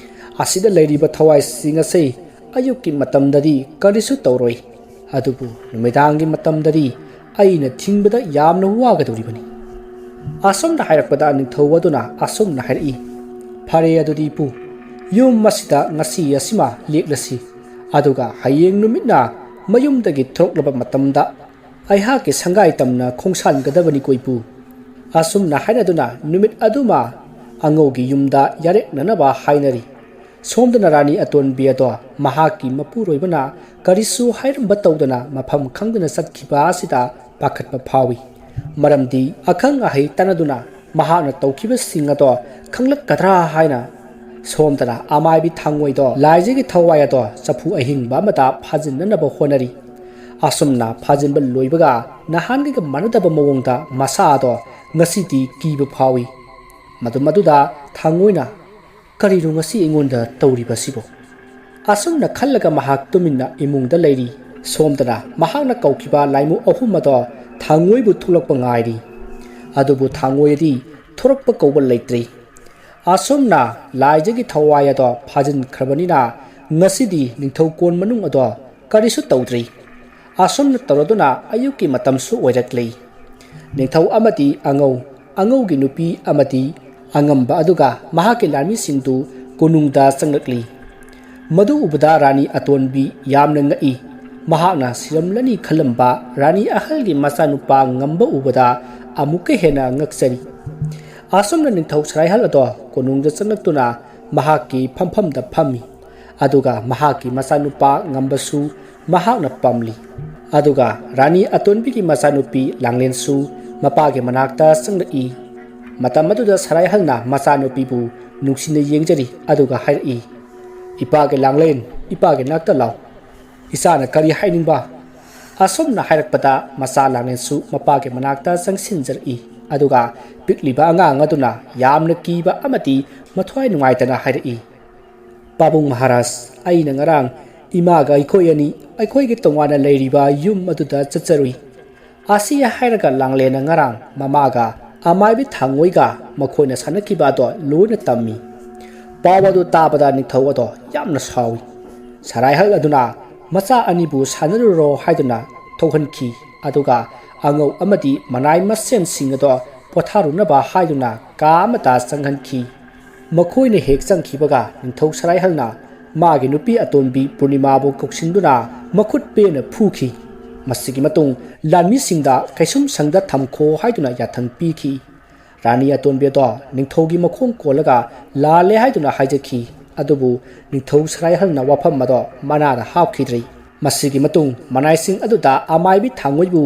ꯑꯁꯤꯗ ꯂꯩꯔꯤꯕ ꯊꯋꯥꯏꯁꯤꯡ ꯑꯁꯤ ꯑꯌꯨꯛꯀꯤ ꯃꯇꯝꯗꯗꯤ ꯀꯔꯤꯁꯨ ꯇꯧꯔꯣꯏ, ꯑꯗꯨꯕꯨ ꯅꯨꯃꯤꯗꯥꯡꯒꯤ ꯃꯇꯝꯗꯗꯤ ꯑꯩꯅ ꯊꯤꯡꯕꯗ ꯌꯥꯝꯅ ꯋꯥꯒꯗꯧꯔꯤꯕꯅꯤ꯫ ꯑꯁꯨꯝꯅ ꯍꯥꯏꯔꯛꯄꯗ ꯅꯤꯡꯊꯧ ꯑꯗꯨꯅ ꯑꯁꯨꯝꯅ ꯍꯥꯏꯔꯛꯏ, "ꯐꯔꯦ ꯑꯗꯨꯗꯤ ꯏꯄꯨ, ꯌꯨꯝ ꯑꯁꯤꯗ ꯉꯁꯤ ꯑꯁꯤꯃ ꯂꯦꯛꯂꯁꯤ, ꯑꯗꯨꯒ ꯍꯌꯦꯡ ꯅꯨꯃꯤꯠꯅ ꯃꯌꯨꯝꯗꯒꯤ ꯊꯣꯔꯛꯂꯕ ꯃꯇꯝꯗ ꯑꯩꯍꯥꯛꯀꯤ ꯁꯪꯒꯥꯏ ꯇꯝꯅ ꯈꯣꯡꯁꯥꯟꯒꯗꯕꯅꯤꯀꯣ ꯏꯄꯨ"꯫ ꯑꯁꯨꯝꯅ ꯍꯥꯏꯅꯗꯨꯅ ꯅꯨꯃꯤꯠ ꯑꯗꯨꯃ ꯑꯉꯧꯒꯤ ꯌꯨꯝꯗ ꯌꯥꯔꯦꯛꯅꯅꯕ ꯍꯥꯏꯅꯔꯤ꯫ ꯁꯣꯝꯗꯅ ꯔꯥꯅꯤ ꯑꯇꯣꯟꯕꯤ ꯑꯗꯣ ꯃꯍꯥꯛꯀꯤ ꯃꯄꯨꯔꯣꯏꯕꯅ ꯀꯔꯤꯁꯨ ꯍꯥꯏꯔꯝꯕ ꯇꯧꯗꯅ ꯃꯐꯝ ꯈꯪꯗꯅ ꯆꯠꯈꯤꯕ ꯑꯁꯤꯗ ꯄꯥꯈꯠꯄ ꯐꯥꯎꯏ꯫ ꯃꯔꯝꯗꯤ ꯑꯈꯪ ꯑꯍꯩ ꯇꯥꯟꯅꯗꯨꯅ ꯃꯍꯥꯛꯅ ꯇꯧꯈꯤꯕꯁꯤꯡ ꯑꯗꯣ ꯈꯪꯂꯛꯀꯗ꯭ꯔꯥ ꯍꯥꯏꯅ꯫ ꯁꯣꯝꯗꯅ ꯑꯃꯥꯏꯕꯤ ꯊꯥꯡꯉꯣꯏꯗꯣ ꯂꯥꯏꯖꯒꯤ ꯊꯋꯥꯏ ꯑꯗꯣ ꯆꯐꯨ ꯑꯍꯤꯡꯕ ꯑꯃꯗ ꯐꯥꯖꯤꯟꯅꯅꯕ ꯍꯣꯠꯅꯔꯤ꯫ ꯑꯁꯨꯝꯅ ꯐꯥꯖꯤꯟꯕ ꯂꯣꯏꯕꯒ ꯅꯍꯥꯟꯒꯩꯒ ꯃꯥꯟꯅꯗꯕ ꯃꯑꯣꯡꯗ ꯃꯁꯥ ꯑꯗꯣ ꯉꯁꯤꯗꯤ ꯀꯤꯕ ꯐꯥꯎꯏ꯫ ꯃꯗꯨ ꯃꯗꯨꯗ ꯊꯥꯡꯉꯣꯏꯅ, "ꯀꯔꯤꯅꯣ ꯉꯁꯤ ꯑꯩꯉꯣꯟꯗ ꯇꯧꯔꯤꯕꯁꯤꯕꯣ?" ꯑꯁꯨꯝꯅ ꯈꯜꯂꯒ ꯃꯍꯥꯛ ꯇꯨꯃꯤꯟꯅ ꯏꯃꯨꯡꯗ ꯂꯩꯔꯤ꯫ ꯁꯣꯝꯗꯅ ꯃꯍꯥꯛꯅ ꯀꯧꯈꯤꯕ ꯂꯥꯏꯃꯨ ꯑꯍꯨꯝ ꯑꯗꯣ ꯊꯥꯡꯉꯣꯏꯕꯨ ꯊꯣꯛꯂꯛꯄ ꯉꯥꯏꯔꯤ꯫ ꯑꯗꯨꯕꯨ ꯊꯥꯡꯉꯣꯏꯗꯤ ꯊꯣꯔꯛꯄ ꯀꯧꯕ ꯂꯩꯇ꯭ꯔꯤ꯫ ꯑꯁꯨꯝꯅ ꯂꯥꯏꯖꯒꯤ ꯊꯋꯥꯏ ꯑꯗꯣ ꯐꯥꯖꯤꯟꯈ꯭ꯔꯕꯅꯤꯅ ꯉꯁꯤꯗꯤ ꯅꯤꯡꯊꯧ ꯀꯣꯟ ꯃꯅꯨꯡ ꯑꯗꯣ ꯀꯔꯤꯁꯨ ꯇꯧꯗ꯭ꯔꯤ꯫ ꯑꯁꯨꯝꯅ ꯇꯧꯔꯗꯨꯅ ꯑꯌꯨꯛꯀꯤ ꯃꯇꯝꯁꯨ ꯑꯣꯏꯔꯛꯂꯤ꯫ ꯅꯤꯡꯊꯧ ꯑꯃꯗꯤ ꯑꯉꯧ, ꯑꯉꯧꯒꯤ ꯅꯨꯄꯤ ꯑꯃꯗꯤ ꯑꯉꯝꯕ ꯑꯗꯨꯒ ꯃꯍꯥꯛꯀꯤ ꯂꯥꯟꯃꯤꯁꯤꯡꯗꯨ ꯀꯣꯅꯨꯡꯗ ꯆꯪꯂꯛꯂꯤ꯫ ꯃꯗꯨ ꯎꯕꯗ ꯔꯥꯅꯤ ꯑꯇꯣꯟꯕꯤ ꯌꯥꯝꯅ ꯉꯛꯏ꯫ ꯃꯍꯥꯛꯅ ꯁꯤꯔꯝꯂꯅꯤ ꯈꯜꯂꯝꯕ ꯔꯥꯅꯤ ꯑꯍꯜꯒꯤ ꯃꯆꯥꯅꯨꯄꯥ ꯉꯝꯕ ꯎꯕꯗ ꯑꯃꯨꯛꯀ ꯍꯦꯟꯅ ꯉꯛꯆꯔꯤ꯫ ꯑꯁꯨꯝꯅ ꯅꯤꯡꯊꯧ ꯁꯔꯥꯏꯍꯜ ꯑꯗꯣ ꯀꯣꯅꯨꯡꯗ ꯆꯪꯂꯛꯇꯨꯅ ꯃꯍꯥꯛꯀꯤ ꯐꯝꯐꯝꯗ ꯐꯝꯃꯤ꯫ ꯑꯗꯨꯒ ꯃꯍꯥꯛꯀꯤ ꯃꯆꯥꯅꯨꯄꯥ ꯉꯝꯕꯁꯨ ꯃꯍꯥꯛꯅ ꯄꯝꯂꯤ꯫ ꯑꯗꯨꯒ ꯔꯥꯅꯤ ꯑꯇꯣꯟꯕꯤꯒꯤ ꯃꯆꯥꯅꯨꯄꯤ ꯂꯥꯡꯂꯦꯟꯁꯨ ꯃꯄꯥꯒꯤ ꯃꯅꯥꯛꯇ ꯆꯪꯂꯛꯏ꯫ ꯃꯇꯝ ꯑꯗꯨꯗ ꯁꯔꯥꯏꯍꯜꯅ ꯃꯆꯥꯅꯨꯄꯤꯕꯨ ꯅꯨꯡꯁꯤꯅ ꯌꯦꯡꯖꯔꯤ, ꯑꯗꯨꯒ ꯍꯥꯏꯔꯛꯏ, "ꯏꯄꯥꯒꯤ ꯂꯥꯡꯂꯦꯟ, ꯏꯄꯥꯒꯤ ꯅꯥꯛꯇ ꯂꯥꯎ꯫ ꯏꯆꯥꯅ ꯀꯔꯤ ꯍꯥꯏꯅꯤꯡꯕ?" ꯑꯁꯨꯝꯅ ꯍꯥꯏꯔꯛꯄꯗ ꯃꯆꯥ ꯂꯥꯡꯂꯦꯟꯁꯨ ꯃꯄꯥꯒꯤ ꯃꯅꯥꯛꯇ ꯆꯪꯁꯤꯟꯖꯔꯛꯏ꯫ ꯑꯗꯨꯒ ꯄꯤꯛꯂꯤꯕ ꯑꯉꯥꯡ ꯑꯗꯨꯅ ꯌꯥꯝꯅ ꯀꯤꯕ ꯑꯃꯗꯤ ꯃꯊ꯭ꯋꯥꯏ ꯅꯨꯡꯉꯥꯏꯇꯅ ꯍꯥꯏꯔꯛꯏ, "ꯄꯥꯕꯨꯡ ꯃꯍꯥꯔꯥꯖ, ꯑꯩꯅ ꯉꯔꯥꯡ ꯏꯃꯥꯒ ꯑꯩꯈꯣꯏ ꯑꯅꯤ ꯑꯩꯈꯣꯏꯒꯤ ꯇꯣꯉꯥꯟꯅ ꯂꯩꯔꯤꯕ ꯌꯨꯝ ꯑꯗꯨꯗ ꯆꯠꯆꯔꯨꯏ꯫ ꯑꯁꯤ ꯍꯥꯏꯔꯒ ꯂꯥꯡꯂꯦꯟꯅ ꯉꯔꯥꯡ ꯃꯃꯥꯒ ꯑꯃꯥꯏꯕꯤ ꯊꯥꯡꯉꯣꯏꯒ ꯃꯈꯣꯏꯅ ꯁꯥꯟꯅꯈꯤꯕ ꯑꯗꯣ ꯂꯣꯏꯅ ꯇꯝꯃꯤ꯫ ꯄꯥꯎ ꯑꯗꯨ ꯇꯥꯕꯗ ꯅꯤꯡꯊꯧ ꯑꯗꯣ ꯌꯥꯝꯅ ꯁꯥꯎꯏ꯫ ꯁꯔꯥꯏꯍꯜ ꯑꯗꯨꯅ ꯃꯆꯥ ꯑꯅꯤꯕꯨ ꯁꯥꯟꯅꯔꯨꯔꯣ ꯍꯥꯏꯗꯨꯅ ꯊꯣꯛꯍꯟꯈꯤ꯫ ꯑꯗꯨꯒ ꯑꯉꯧ ꯑꯃꯗꯤ ꯃꯅꯥꯏ ꯃꯁꯦꯟꯁꯤꯡ ꯑꯗꯣ ꯄꯣꯊꯥꯔꯨꯅꯕ ꯍꯥꯏꯗꯨꯅ ꯀꯥ ꯑꯃꯗ ꯆꯪꯍꯟꯈꯤ꯫ ꯃꯈꯣꯏꯅ ꯍꯦꯛ ꯆꯪꯈꯤꯕꯒ ꯅꯤꯡꯊꯧ ꯁꯔꯥꯏꯍꯜꯅ ꯃꯥꯒꯤ ꯅꯨꯄꯤ ꯑꯇꯣꯟꯕꯤ ꯄꯨꯔꯅꯤꯃꯥꯕꯨ ꯀꯧꯁꯤꯟꯗꯨꯅ ꯃꯈꯨꯠ ꯄꯦꯟꯅ ꯐꯨꯈꯤ꯫ ꯃꯁꯤꯒꯤ ꯃꯇꯨꯡ ꯂꯥꯟꯃꯤꯁꯤꯡꯗ ꯀꯩꯁꯨꯝꯁꯪꯗ ꯊꯝꯈꯣ ꯍꯥꯏꯗꯨꯅ ꯌꯥꯊꯪ ꯄꯤꯈꯤ꯫ ꯔꯥꯅꯤ ꯑꯇꯣꯟꯕꯤ ꯑꯗꯣ ꯅꯤꯡꯊꯧꯒꯤ ꯃꯈꯣꯡ ꯀꯣꯜꯂꯒ ꯂꯥꯜꯂꯦ ꯍꯥꯏꯗꯨꯅ ꯍꯥꯏꯖꯈꯤ꯫ ꯑꯗꯨꯕꯨ ꯅꯤꯡꯊꯧ ꯁꯔꯥꯏꯍꯜꯅ ꯋꯥꯐꯝ ꯑꯗꯣ ꯃꯅꯥꯗ ꯍꯥꯞꯈꯤꯗ꯭ꯔꯤ꯫ ꯃꯁꯤꯒꯤ ꯃꯇꯨꯡ ꯃꯅꯥꯏꯁꯤꯡ ꯑꯗꯨꯗ ꯑꯃꯥꯏꯕꯤ ꯊꯥꯡꯉꯣꯏꯕꯨ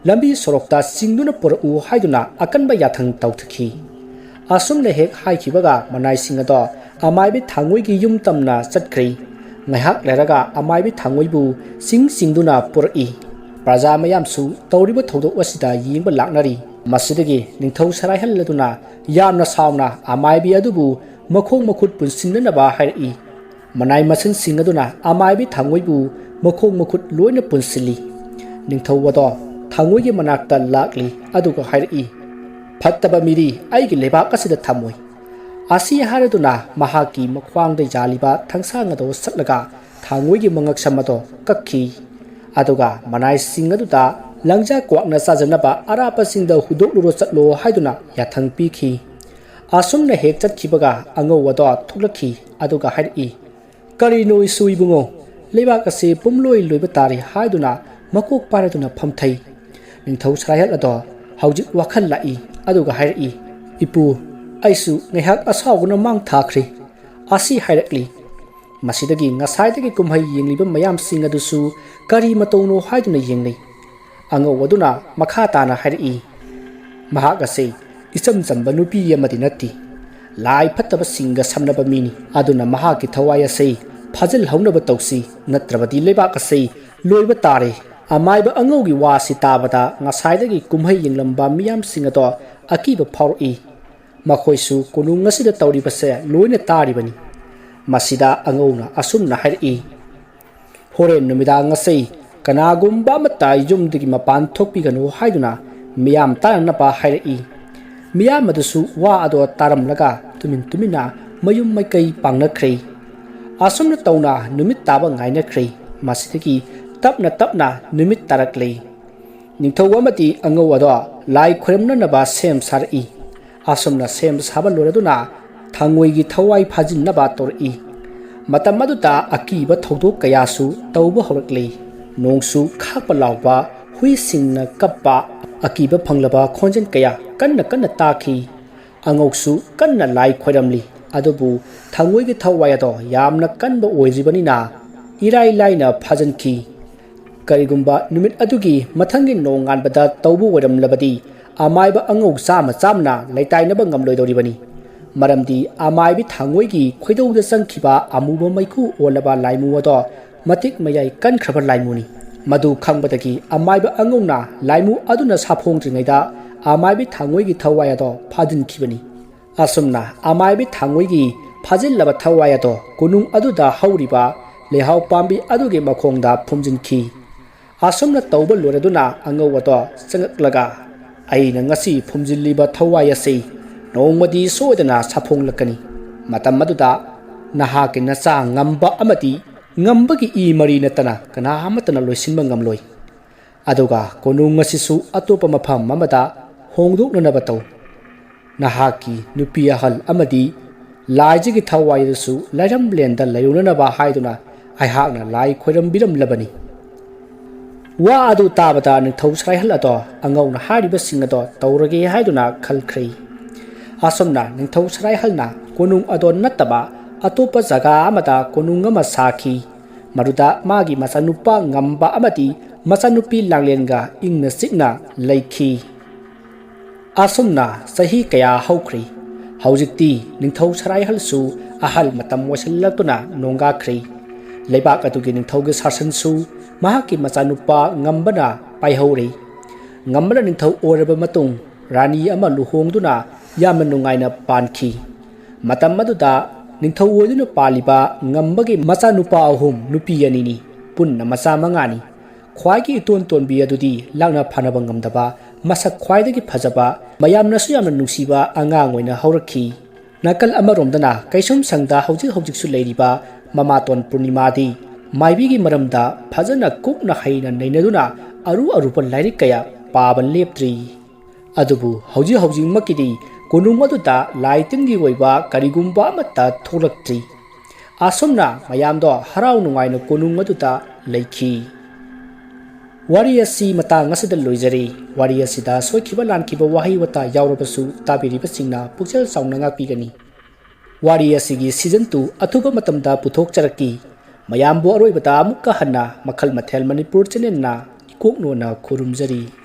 ꯂꯝꯕꯤ ꯁꯣꯔꯣꯛꯇ ꯆꯤꯡꯗꯨꯅ ꯄꯨꯔꯛꯎ ꯍꯥꯏꯗꯨꯅ ꯑꯀꯟꯕ ꯌꯥꯊꯪ ꯇꯧꯊꯈꯤ꯫ ꯑꯁꯨꯝꯅ ꯍꯦꯛ ꯍꯥꯏꯈꯤꯕꯒ ꯃꯅꯥꯏꯁꯤꯡ ꯑꯗꯣ ꯑꯃꯥꯏꯕꯤ ꯊꯥꯡꯉꯣꯏꯒꯤ ꯌꯨꯝ ꯇꯝꯅ ꯆꯠꯈ꯭ꯔꯦ꯫ ꯉꯥꯏꯍꯥꯛ ꯂꯩꯔꯒ ꯑꯃꯥꯏꯕꯤ ꯊꯥꯡꯉꯣꯏꯕꯨ ꯆꯤꯡ ꯆꯤꯡꯗꯨꯅ ꯄꯨꯔꯛꯏ꯫ ꯄ꯭ꯔꯖꯥ ꯃꯌꯥꯝꯁꯨ ꯇꯧꯔꯤꯕ ꯊꯧꯗꯣꯛ ꯑꯁꯤꯗ ꯌꯦꯡꯕ ꯂꯥꯛꯅꯔꯤ꯫ ꯃꯁꯤꯗꯒꯤ ꯅꯤꯡꯊꯧ ꯁꯔꯥꯏꯍꯜ ꯑꯗꯨꯅ ꯌꯥꯝꯅ ꯁꯥꯎꯅ ꯑꯃꯥꯏꯕꯤ ꯑꯗꯨꯕꯨ ꯃꯈꯣꯡ ꯃꯈꯨꯠ ꯄꯨꯟꯁꯤꯟꯅꯅꯕ ꯍꯥꯏꯔꯛꯏ꯫ ꯃꯅꯥꯏ ꯃꯁꯤꯟꯁꯤꯡ ꯑꯗꯨꯅ ꯑꯃꯥꯏꯕꯤ ꯊꯥꯡꯉꯣꯏꯕꯨ ꯃꯈꯣꯡ ꯃꯈꯨꯠ ꯂꯣꯏꯅ ꯄꯨꯟꯁꯤꯜꯂꯤ꯫ ꯅꯤꯡꯊꯧ ꯑꯗꯣ ꯊꯥꯡꯉꯣꯏꯒꯤ ꯃꯅꯥꯛꯇ ꯂꯥꯛꯂꯤ꯫ ꯑꯗꯨꯒ ꯍꯥꯏꯔꯛꯏ, "ꯐꯠꯇꯕ ꯃꯤꯗꯤ ꯑꯩꯒꯤ ꯂꯩꯕꯥꯛ ꯑꯁꯤꯗ ꯊꯝꯃꯣꯏ"꯫ ꯑꯁꯤ ꯍꯥꯏꯔꯗꯨꯅ ꯃꯍꯥꯛꯀꯤ ꯃꯈ꯭ꯋꯥꯡꯗ ꯌꯥꯜꯂꯤꯕ ꯊꯥꯡꯁꯥꯡ ꯑꯗꯣ ꯁꯠꯂꯒ ꯊꯥꯡꯉꯣꯏꯒꯤ ꯃꯉꯛꯁꯝ ꯑꯗꯣ ꯀꯛꯈꯤ꯫ ꯑꯗꯨꯒ ꯃꯅꯥꯏꯁꯤꯡ ꯑꯗꯨꯗ ꯂꯪꯖꯥ ꯀ꯭ꯋꯥꯛꯅ ꯆꯥꯖꯅꯕ ꯑꯔꯥꯞꯄꯁꯤꯡꯗ ꯍꯨꯟꯗꯣꯛꯂꯨꯔꯣ ꯆꯠꯂꯣ ꯍꯥꯏꯗꯨꯅ ꯌꯥꯊꯪ ꯄꯤꯈꯤ꯫ ꯑꯁꯨꯝꯅ ꯍꯦꯛ ꯆꯠꯈꯤꯕꯒ ꯑꯉꯧ ꯑꯗꯣ ꯊꯣꯛꯂꯛꯈꯤ꯫ ꯑꯗꯨꯒ ꯍꯥꯏꯔꯛꯏ, "ꯀꯔꯤꯅꯣ ꯏꯁꯨ ꯏꯕꯨꯡꯉꯣ, ꯂꯩꯕꯥꯛ ꯑꯁꯤ ꯄꯨꯝꯂꯣꯏ ꯂꯣꯏꯕ ꯇꯥꯔꯦ" ꯍꯥꯏꯗꯨꯅ ꯃꯀꯣꯛ ꯄꯥꯏꯔꯗꯨꯅ ꯐꯝꯊꯩ꯫ ꯅꯤꯡꯊꯧ ꯁꯔꯥꯏꯍꯠ ꯑꯗꯣ ꯍꯧꯖꯤꯛ ꯋꯥꯈꯜ ꯂꯥꯛꯏ꯫ ꯑꯗꯨꯒ ꯍꯥꯏꯔꯛꯏ, "ꯏꯄꯨ, ꯑꯩꯁꯨ ꯉꯥꯏꯍꯥꯛ ꯑꯁꯥꯎꯕꯅ ꯃꯥꯡ ꯊꯥꯈ꯭ꯔꯦ"꯫ ꯑꯁꯤ ꯍꯥꯏꯔꯛꯂꯤ꯫ ꯃꯁꯤꯗꯒꯤ ꯉꯁꯥꯏꯗꯒꯤ ꯀꯨꯝꯍꯩ ꯌꯦꯡꯂꯤꯕ ꯃꯌꯥꯝꯁꯤꯡ ꯑꯗꯨꯁꯨ ꯀꯔꯤ ꯃꯇꯧꯅꯣ ꯍꯥꯏꯗꯨꯅ ꯌꯦꯡꯅꯩ꯫ ꯑꯉꯧ ꯑꯗꯨꯅ ꯃꯈꯥ ꯇꯥꯅ ꯍꯥꯏꯔꯛꯏ, "ꯃꯍꯥꯛ ꯑꯁꯤ ꯏꯆꯝ ꯆꯝꯕ ꯅꯨꯄꯤ ꯑꯃꯗꯤ ꯅꯠꯇꯦ꯫ ꯂꯥꯏ ꯐꯠꯇꯕꯁꯤꯡꯒ ꯁꯝꯅꯕ ꯃꯤꯅꯤ꯫ ꯑꯗꯨꯅ ꯃꯍꯥꯛꯀꯤ ꯊꯋꯥꯏ ꯑꯁꯤ ꯐꯥꯖꯤꯜꯍꯧꯅꯕ ꯇꯧꯁꯤ, ꯅꯠꯇ꯭ꯔꯕꯗꯤ ꯂꯩꯕꯥꯛ ꯑꯁꯤ ꯂꯣꯏꯕ ꯇꯥꯔꯦ"꯫ ꯑꯃꯥꯏꯕ ꯑꯉꯧꯒꯤ ꯋꯥꯁꯤ ꯇꯥꯕꯗ ꯉꯁꯥꯏꯗꯒꯤ ꯀꯨꯝꯍꯩ ꯌꯦꯡꯂꯝꯕ ꯃꯤꯌꯥꯝꯁꯤꯡ ꯑꯗꯣ ꯑꯀꯤꯕ ꯐꯥꯎꯔꯛꯏ꯫ ꯃꯈꯣꯏꯁꯨ ꯀꯣꯅꯨꯡ ꯑꯁꯤꯗ ꯇꯧꯔꯤꯕꯁꯦ ꯂꯣꯏꯅ ꯇꯥꯔꯤꯕꯅꯤ꯫ ꯃꯁꯤꯗ ꯑꯉꯧꯅ ꯑꯁꯨꯝꯅ ꯍꯥꯏꯔꯛꯏ, "ꯍꯣꯔꯦꯟ ꯅꯨꯃꯤꯗꯥꯡ ꯑꯁꯤ ꯀꯅꯥꯒꯨꯝꯕ ꯑꯃꯠꯇ ꯌꯨꯝꯗꯒꯤ ꯃꯄꯥꯟ ꯊꯣꯛꯄꯤꯒꯅꯨ" ꯍꯥꯏꯗꯨꯅ ꯃꯤꯌꯥꯝ ꯇꯥꯅꯅꯕ ꯍꯥꯏꯔꯛꯏ꯫ ꯃꯤꯌꯥꯝ ꯑꯗꯨꯁꯨ ꯋꯥ ꯑꯗꯣ ꯇꯥꯔꯝꯂꯒ ꯇꯨꯃꯤꯟ ꯇꯨꯃꯤꯟꯅ ꯃꯌꯨꯝ ꯃꯥꯏꯀꯩ ꯄꯥꯡꯅꯈ꯭ꯔꯦ꯫ ꯑꯁꯨꯝꯅ ꯇꯧꯅ ꯅꯨꯃꯤꯠ ꯇꯥꯕ ꯉꯥꯏꯅꯈ꯭ꯔꯦ꯫ ꯃꯁꯤꯗꯒꯤ ꯇꯞꯅ ꯇꯞꯅ ꯅꯨꯃꯤꯠ ꯇꯥꯔꯛꯂꯦ꯫ ꯅꯤꯡꯊꯧ ꯑꯃꯗꯤ ꯑꯉꯧ ꯑꯗꯣ ꯂꯥꯏ ꯈꯣꯏꯔꯝꯅꯅꯕ ꯁꯦꯝ ꯁꯥꯔꯛꯏ꯫ ꯑꯁꯨꯝꯅ ꯁꯦꯝ ꯁꯥꯕ ꯂꯣꯏꯔꯗꯨꯅ ꯊꯥꯡꯉꯣꯏꯒꯤ ꯊꯋꯥꯏ ꯐꯥꯖꯤꯟꯅꯕ ꯇꯧꯔꯛꯏ꯫ ꯃꯇꯝ ꯑꯗꯨꯗ ꯑꯀꯤꯕ ꯊꯧꯗꯣꯛ ꯀꯌꯥꯁꯨ ꯇꯧꯕ ꯍꯧꯔꯛꯂꯤ꯫ ꯅꯣꯡꯁꯨ ꯈꯥꯛꯄ ꯂꯥꯎꯕ, ꯍꯨꯏꯁꯤꯡꯅ ꯀꯞꯄ, ꯑꯀꯤꯕ ꯐꯪꯂꯕ ꯈꯣꯟꯖꯦꯜ ꯀꯌꯥ ꯀꯟꯅ ꯀꯟꯅ ꯇꯥꯈꯤ꯫ ꯑꯉꯧꯁꯨ ꯀꯟꯅ ꯂꯥꯏ ꯈꯣꯏꯔꯝꯂꯤ꯫ ꯑꯗꯨꯕꯨ ꯊꯥꯡꯉꯣꯏꯒꯤ ꯊꯋꯥꯏ ꯑꯗꯣ ꯌꯥꯝꯅ ꯀꯟꯕ ꯑꯣꯏꯗ꯭ꯔꯤꯕꯅꯤꯅ ꯏꯔꯥꯏ ꯂꯥꯏꯅ ꯐꯥꯖꯤꯟꯈꯤ꯫ ꯀꯔꯤꯒꯨꯝꯕ ꯅꯨꯃꯤꯠ ꯑꯗꯨꯒꯤ ꯃꯊꯪꯒꯤ ꯅꯣꯡꯉꯥꯟꯕꯗ ꯇꯧꯕ ꯑꯣꯏꯔꯝꯂꯕꯗꯤ ꯑꯃꯥꯏꯕ ꯑꯉꯧ ꯆꯥꯝꯃ ꯆꯥꯝꯃꯅ ꯂꯩꯇꯥꯏꯅꯕ ꯉꯝꯂꯣꯏꯗꯧꯔꯤꯕꯅꯤ꯫ ꯃꯔꯝꯗꯤ ꯑꯃꯥꯏꯕꯤ ꯊꯥꯡꯉꯣꯏꯒꯤ ꯈꯣꯏꯗꯧꯗ ꯆꯪꯈꯤꯕ ꯑꯃꯨꯕ ꯃꯩꯈꯨ ꯑꯣꯜꯂꯕ ꯂꯥꯏꯃꯨ ꯑꯗꯣ ꯃꯇꯤꯛ ꯃꯌꯥꯏ ꯀꯟꯈ꯭ꯔꯕ ꯂꯥꯏꯃꯨꯅꯤ꯫ ꯃꯗꯨ ꯈꯪꯕꯗꯒꯤ ꯑꯃꯥꯏꯕ ꯑꯉꯧꯅ ꯂꯥꯏꯃꯨ ꯑꯗꯨꯅ ꯁꯥꯐꯣꯡꯗ꯭ꯔꯤꯉꯩꯗ ꯑꯃꯥꯏꯕꯤ ꯊꯥꯡꯉꯣꯏꯒꯤ ꯊꯋꯥꯏ ꯑꯗꯣ ꯐꯥꯖꯤꯟꯈꯤꯕꯅꯤ꯫ ꯑꯁꯨꯝꯅ ꯑꯃꯥꯏꯕꯤ ꯊꯥꯡꯉꯣꯏꯒꯤ ꯐꯥꯖꯤꯜꯂꯕ ꯊꯋꯥꯏ ꯑꯗꯣ ꯀꯣꯅꯨꯡ ꯑꯗꯨꯗ ꯍꯧꯔꯤꯕ ꯂꯩꯍꯥꯎ ꯄꯥꯝꯕꯤ ꯑꯗꯨꯒꯤ ꯃꯈꯣꯡꯗ ꯐꯨꯝꯖꯤꯟꯈꯤ꯫ ꯑꯁꯨꯝꯅ ꯇꯧꯕ ꯂꯣꯏꯔꯗꯨꯅ ꯑꯉꯧ ꯑꯗꯣ ꯆꯪꯉꯛꯂꯒ, "ꯑꯩꯅ ꯉꯁꯤ ꯐꯨꯝꯖꯤꯜꯂꯤꯕ ꯊꯋꯥꯏ ꯑꯁꯤ ꯅꯣꯡꯃꯗꯤ ꯁꯣꯏꯗꯅ ꯁꯥꯐꯣꯡꯂꯛꯀꯅꯤ꯫ ꯃꯇꯝ ꯑꯗꯨꯗ ꯅꯍꯥꯛꯀꯤ ꯅꯆꯥ ꯉꯝꯕ ꯑꯃꯗꯤ ꯉꯝꯕꯒꯤ ꯏ ꯃꯔꯤ ꯅꯠꯇꯅ ꯀꯅꯥ ꯑꯃꯠꯇꯅ ꯂꯣꯏꯁꯤꯟꯕ ꯉꯝꯂꯣꯏ꯫ ꯑꯗꯨꯒ ꯀꯣꯅꯨꯡ ꯑꯁꯤꯁꯨ ꯑꯇꯣꯞꯄ ꯃꯐꯝ ꯑꯃꯗ ꯍꯣꯡꯗꯣꯛꯅꯅꯕ ꯇꯧ꯫ ꯅꯍꯥꯛꯀꯤ ꯅꯨꯄꯤ ꯑꯍꯜ ꯑꯃꯗꯤ ꯂꯥꯏꯖꯒꯤ ꯊꯋꯥꯏ ꯑꯗꯨꯁꯨ ꯂꯥꯏꯔꯝꯂꯦꯟꯗ ꯂꯩꯔꯨꯅꯅꯕ ꯍꯥꯏꯗꯨꯅ ꯑꯩꯍꯥꯛꯅ ꯂꯥꯏ ꯈꯣꯏꯔꯝꯕꯤꯔꯝꯂꯕꯅꯤ꯫" ꯋꯥ ꯑꯗꯨ ꯇꯥꯕꯗ ꯅꯤꯡꯊꯧ ꯁꯔꯥꯏꯍꯜ ꯑꯗꯣ ꯑꯉꯧꯅ ꯍꯥꯏꯔꯤꯕꯁꯤꯡ ꯑꯗꯣ ꯇꯧꯔꯒꯦ ꯍꯥꯏꯗꯨꯅ ꯈꯜꯈ꯭ꯔꯦ꯫ ꯑꯁꯨꯝꯅ ꯅꯤꯡꯊꯧ ꯁꯔꯥꯏꯍꯜꯅ ꯀꯣꯅꯨꯡ ꯑꯗꯣ ꯅꯠꯇꯕ ꯑꯇꯣꯞꯄ ꯖꯒꯥ ꯑꯃꯗ ꯀꯣꯅꯨꯡ ꯑꯃ ꯁꯥꯈꯤ꯫ ꯃꯗꯨꯗ ꯃꯥꯒꯤ ꯃꯆꯥꯅꯨꯄꯥ ꯉꯝꯕ ꯑꯃꯗꯤ ꯃꯆꯥꯅꯨꯄꯤ ꯂꯥꯡꯂꯦꯟꯒ ꯏꯪꯅ ꯆꯤꯛꯅ ꯂꯩꯈꯤ꯫ ꯑꯁꯨꯝꯅ ꯆꯍꯤ ꯀꯌꯥ ꯍꯧꯈ꯭ꯔꯦ꯫ ꯍꯧꯖꯤꯛꯇꯤ ꯅꯤꯡꯊꯧ ꯁꯔꯥꯏꯍꯜꯁꯨ ꯑꯍꯜ ꯃꯇꯝ ꯑꯣꯏꯁꯤꯜꯂꯛꯇꯨꯅ ꯅꯣꯡꯒꯥꯈ꯭ꯔꯦ꯫ ꯂꯩꯕꯥꯛ ꯑꯗꯨꯒꯤ ꯅꯤꯡꯊꯧꯒꯤ ꯁꯥꯁꯟꯁꯨ ꯃꯍꯥꯛꯀꯤ ꯃꯆꯥꯅꯨꯄꯥ ꯉꯝꯕꯅ ꯄꯥꯏꯍꯧꯔꯦ꯫ ꯉꯝꯕꯅ ꯅꯤꯡꯊꯧ ꯑꯣꯏꯔꯕ ꯃꯇꯨꯡ ꯔꯥꯅꯤ ꯑꯃ ꯂꯨꯍꯣꯡꯗꯨꯅ ꯌꯥꯝꯅ ꯅꯨꯡꯉꯥꯏꯅ ꯄꯥꯟꯈꯤ꯫ ꯃꯇꯝ ꯑꯗꯨꯗ ꯅꯤꯡꯊꯧ ꯑꯣꯏꯗꯨꯅ ꯄꯥꯜꯂꯤꯕ ꯉꯝꯕꯒꯤ ꯃꯆꯥꯅꯨꯄꯥ ꯑꯍꯨꯝ, ꯅꯨꯄꯤ ꯑꯅꯤꯅꯤ꯫ ꯄꯨꯟꯅ ꯃꯆꯥ ꯃꯉꯥꯅꯤ꯫ ꯈ꯭ꯋꯥꯏꯒꯤ ꯏꯇꯣꯟ ꯇꯣꯟꯕꯤ ꯑꯗꯨꯗꯤ ꯂꯥꯛꯅ ꯐꯥꯅꯕ ꯉꯝꯗꯕ ꯃꯁꯛ ꯈ꯭ꯋꯥꯏꯗꯒꯤ ꯐꯖꯕ, ꯃꯌꯥꯝꯅꯁꯨ ꯌꯥꯝꯅ ꯅꯨꯡꯁꯤꯕ ꯑꯉꯥꯡ ꯑꯣꯏꯅ ꯍꯧꯔꯛꯈꯤ꯫ ꯅꯥꯀꯜ ꯑꯃꯔꯣꯝꯗꯅ ꯀꯩꯁꯨꯝꯁꯪꯗ ꯍꯧꯖꯤꯛ ꯍꯧꯖꯤꯛꯁꯨ ꯂꯩꯔꯤꯕ ꯃꯃꯥꯇꯣꯟ ꯄꯨꯔꯅꯤꯃꯥꯗꯤ ꯃꯥꯏꯕꯤꯒꯤ ꯃꯔꯝꯗ ꯐꯖꯅ ꯀꯨꯞꯅ ꯍꯩꯅ ꯅꯩꯅꯗꯨꯅ ꯑꯔꯨ ꯑꯔꯨꯕ ꯂꯥꯏꯔꯤꯛ ꯀꯌꯥ ꯄꯥꯕ ꯂꯦꯞꯇ꯭ꯔꯤ꯫ ꯑꯗꯨꯕꯨ ꯍꯧꯖꯤꯛ ꯍꯧꯖꯤꯛꯃꯛꯀꯤꯗꯤ ꯀꯣꯅꯨꯡ ꯑꯗꯨꯗ ꯂꯥꯏ ꯇꯤꯟꯒꯤ ꯑꯣꯏꯕ ꯀꯔꯤꯒꯨꯝꯕ ꯑꯃꯠꯇ ꯊꯣꯛꯂꯛꯇ꯭ꯔꯤ꯫ ꯑꯁꯨꯝꯅ ꯃꯌꯥꯝꯗꯣ ꯍꯔꯥꯎ ꯅꯨꯡꯉꯥꯏꯅ ꯀꯣꯅꯨꯡ ꯑꯗꯨꯗ ꯂꯩꯈꯤ꯫ ꯋꯥꯔꯤ ꯑꯁꯤ ꯃꯇꯥꯡ ꯑꯁꯤꯗ ꯂꯣꯏꯖꯔꯤ꯫ ꯋꯥꯔꯤ ꯑꯁꯤꯗ ꯁꯣꯏꯈꯤꯕ ꯂꯥꯟꯈꯤꯕ ꯋꯥꯍꯩ ꯋꯥꯇꯥ ꯌꯥꯎꯔꯕꯁꯨ ꯇꯥꯕꯤꯔꯤꯕꯁꯤꯡꯅ ꯄꯨꯛꯆꯦꯜ ꯆꯥꯎꯅ ꯉꯥꯛꯄꯤꯒꯅꯤ꯫ ꯋꯥꯔꯤ ꯑꯁꯤꯒꯤ ꯁꯤꯖꯟ ꯇꯨ ꯑꯊꯨꯕ ꯃꯇꯝꯗ ꯄꯨꯊꯣꯛꯆꯔꯛꯈꯤ꯫ ꯃꯌꯥꯝꯕꯨ ꯑꯔꯣꯏꯕꯗ ꯑꯃꯨꯛꯀ ꯍꯟꯅ ꯃꯈꯜ ꯃꯊꯦꯜ ꯃꯅꯤꯄꯨꯔ ꯆꯦꯅꯦꯜꯅ ꯏꯀꯣꯛꯅꯣꯅ ꯈꯨꯔꯨꯝꯖꯔꯤ꯫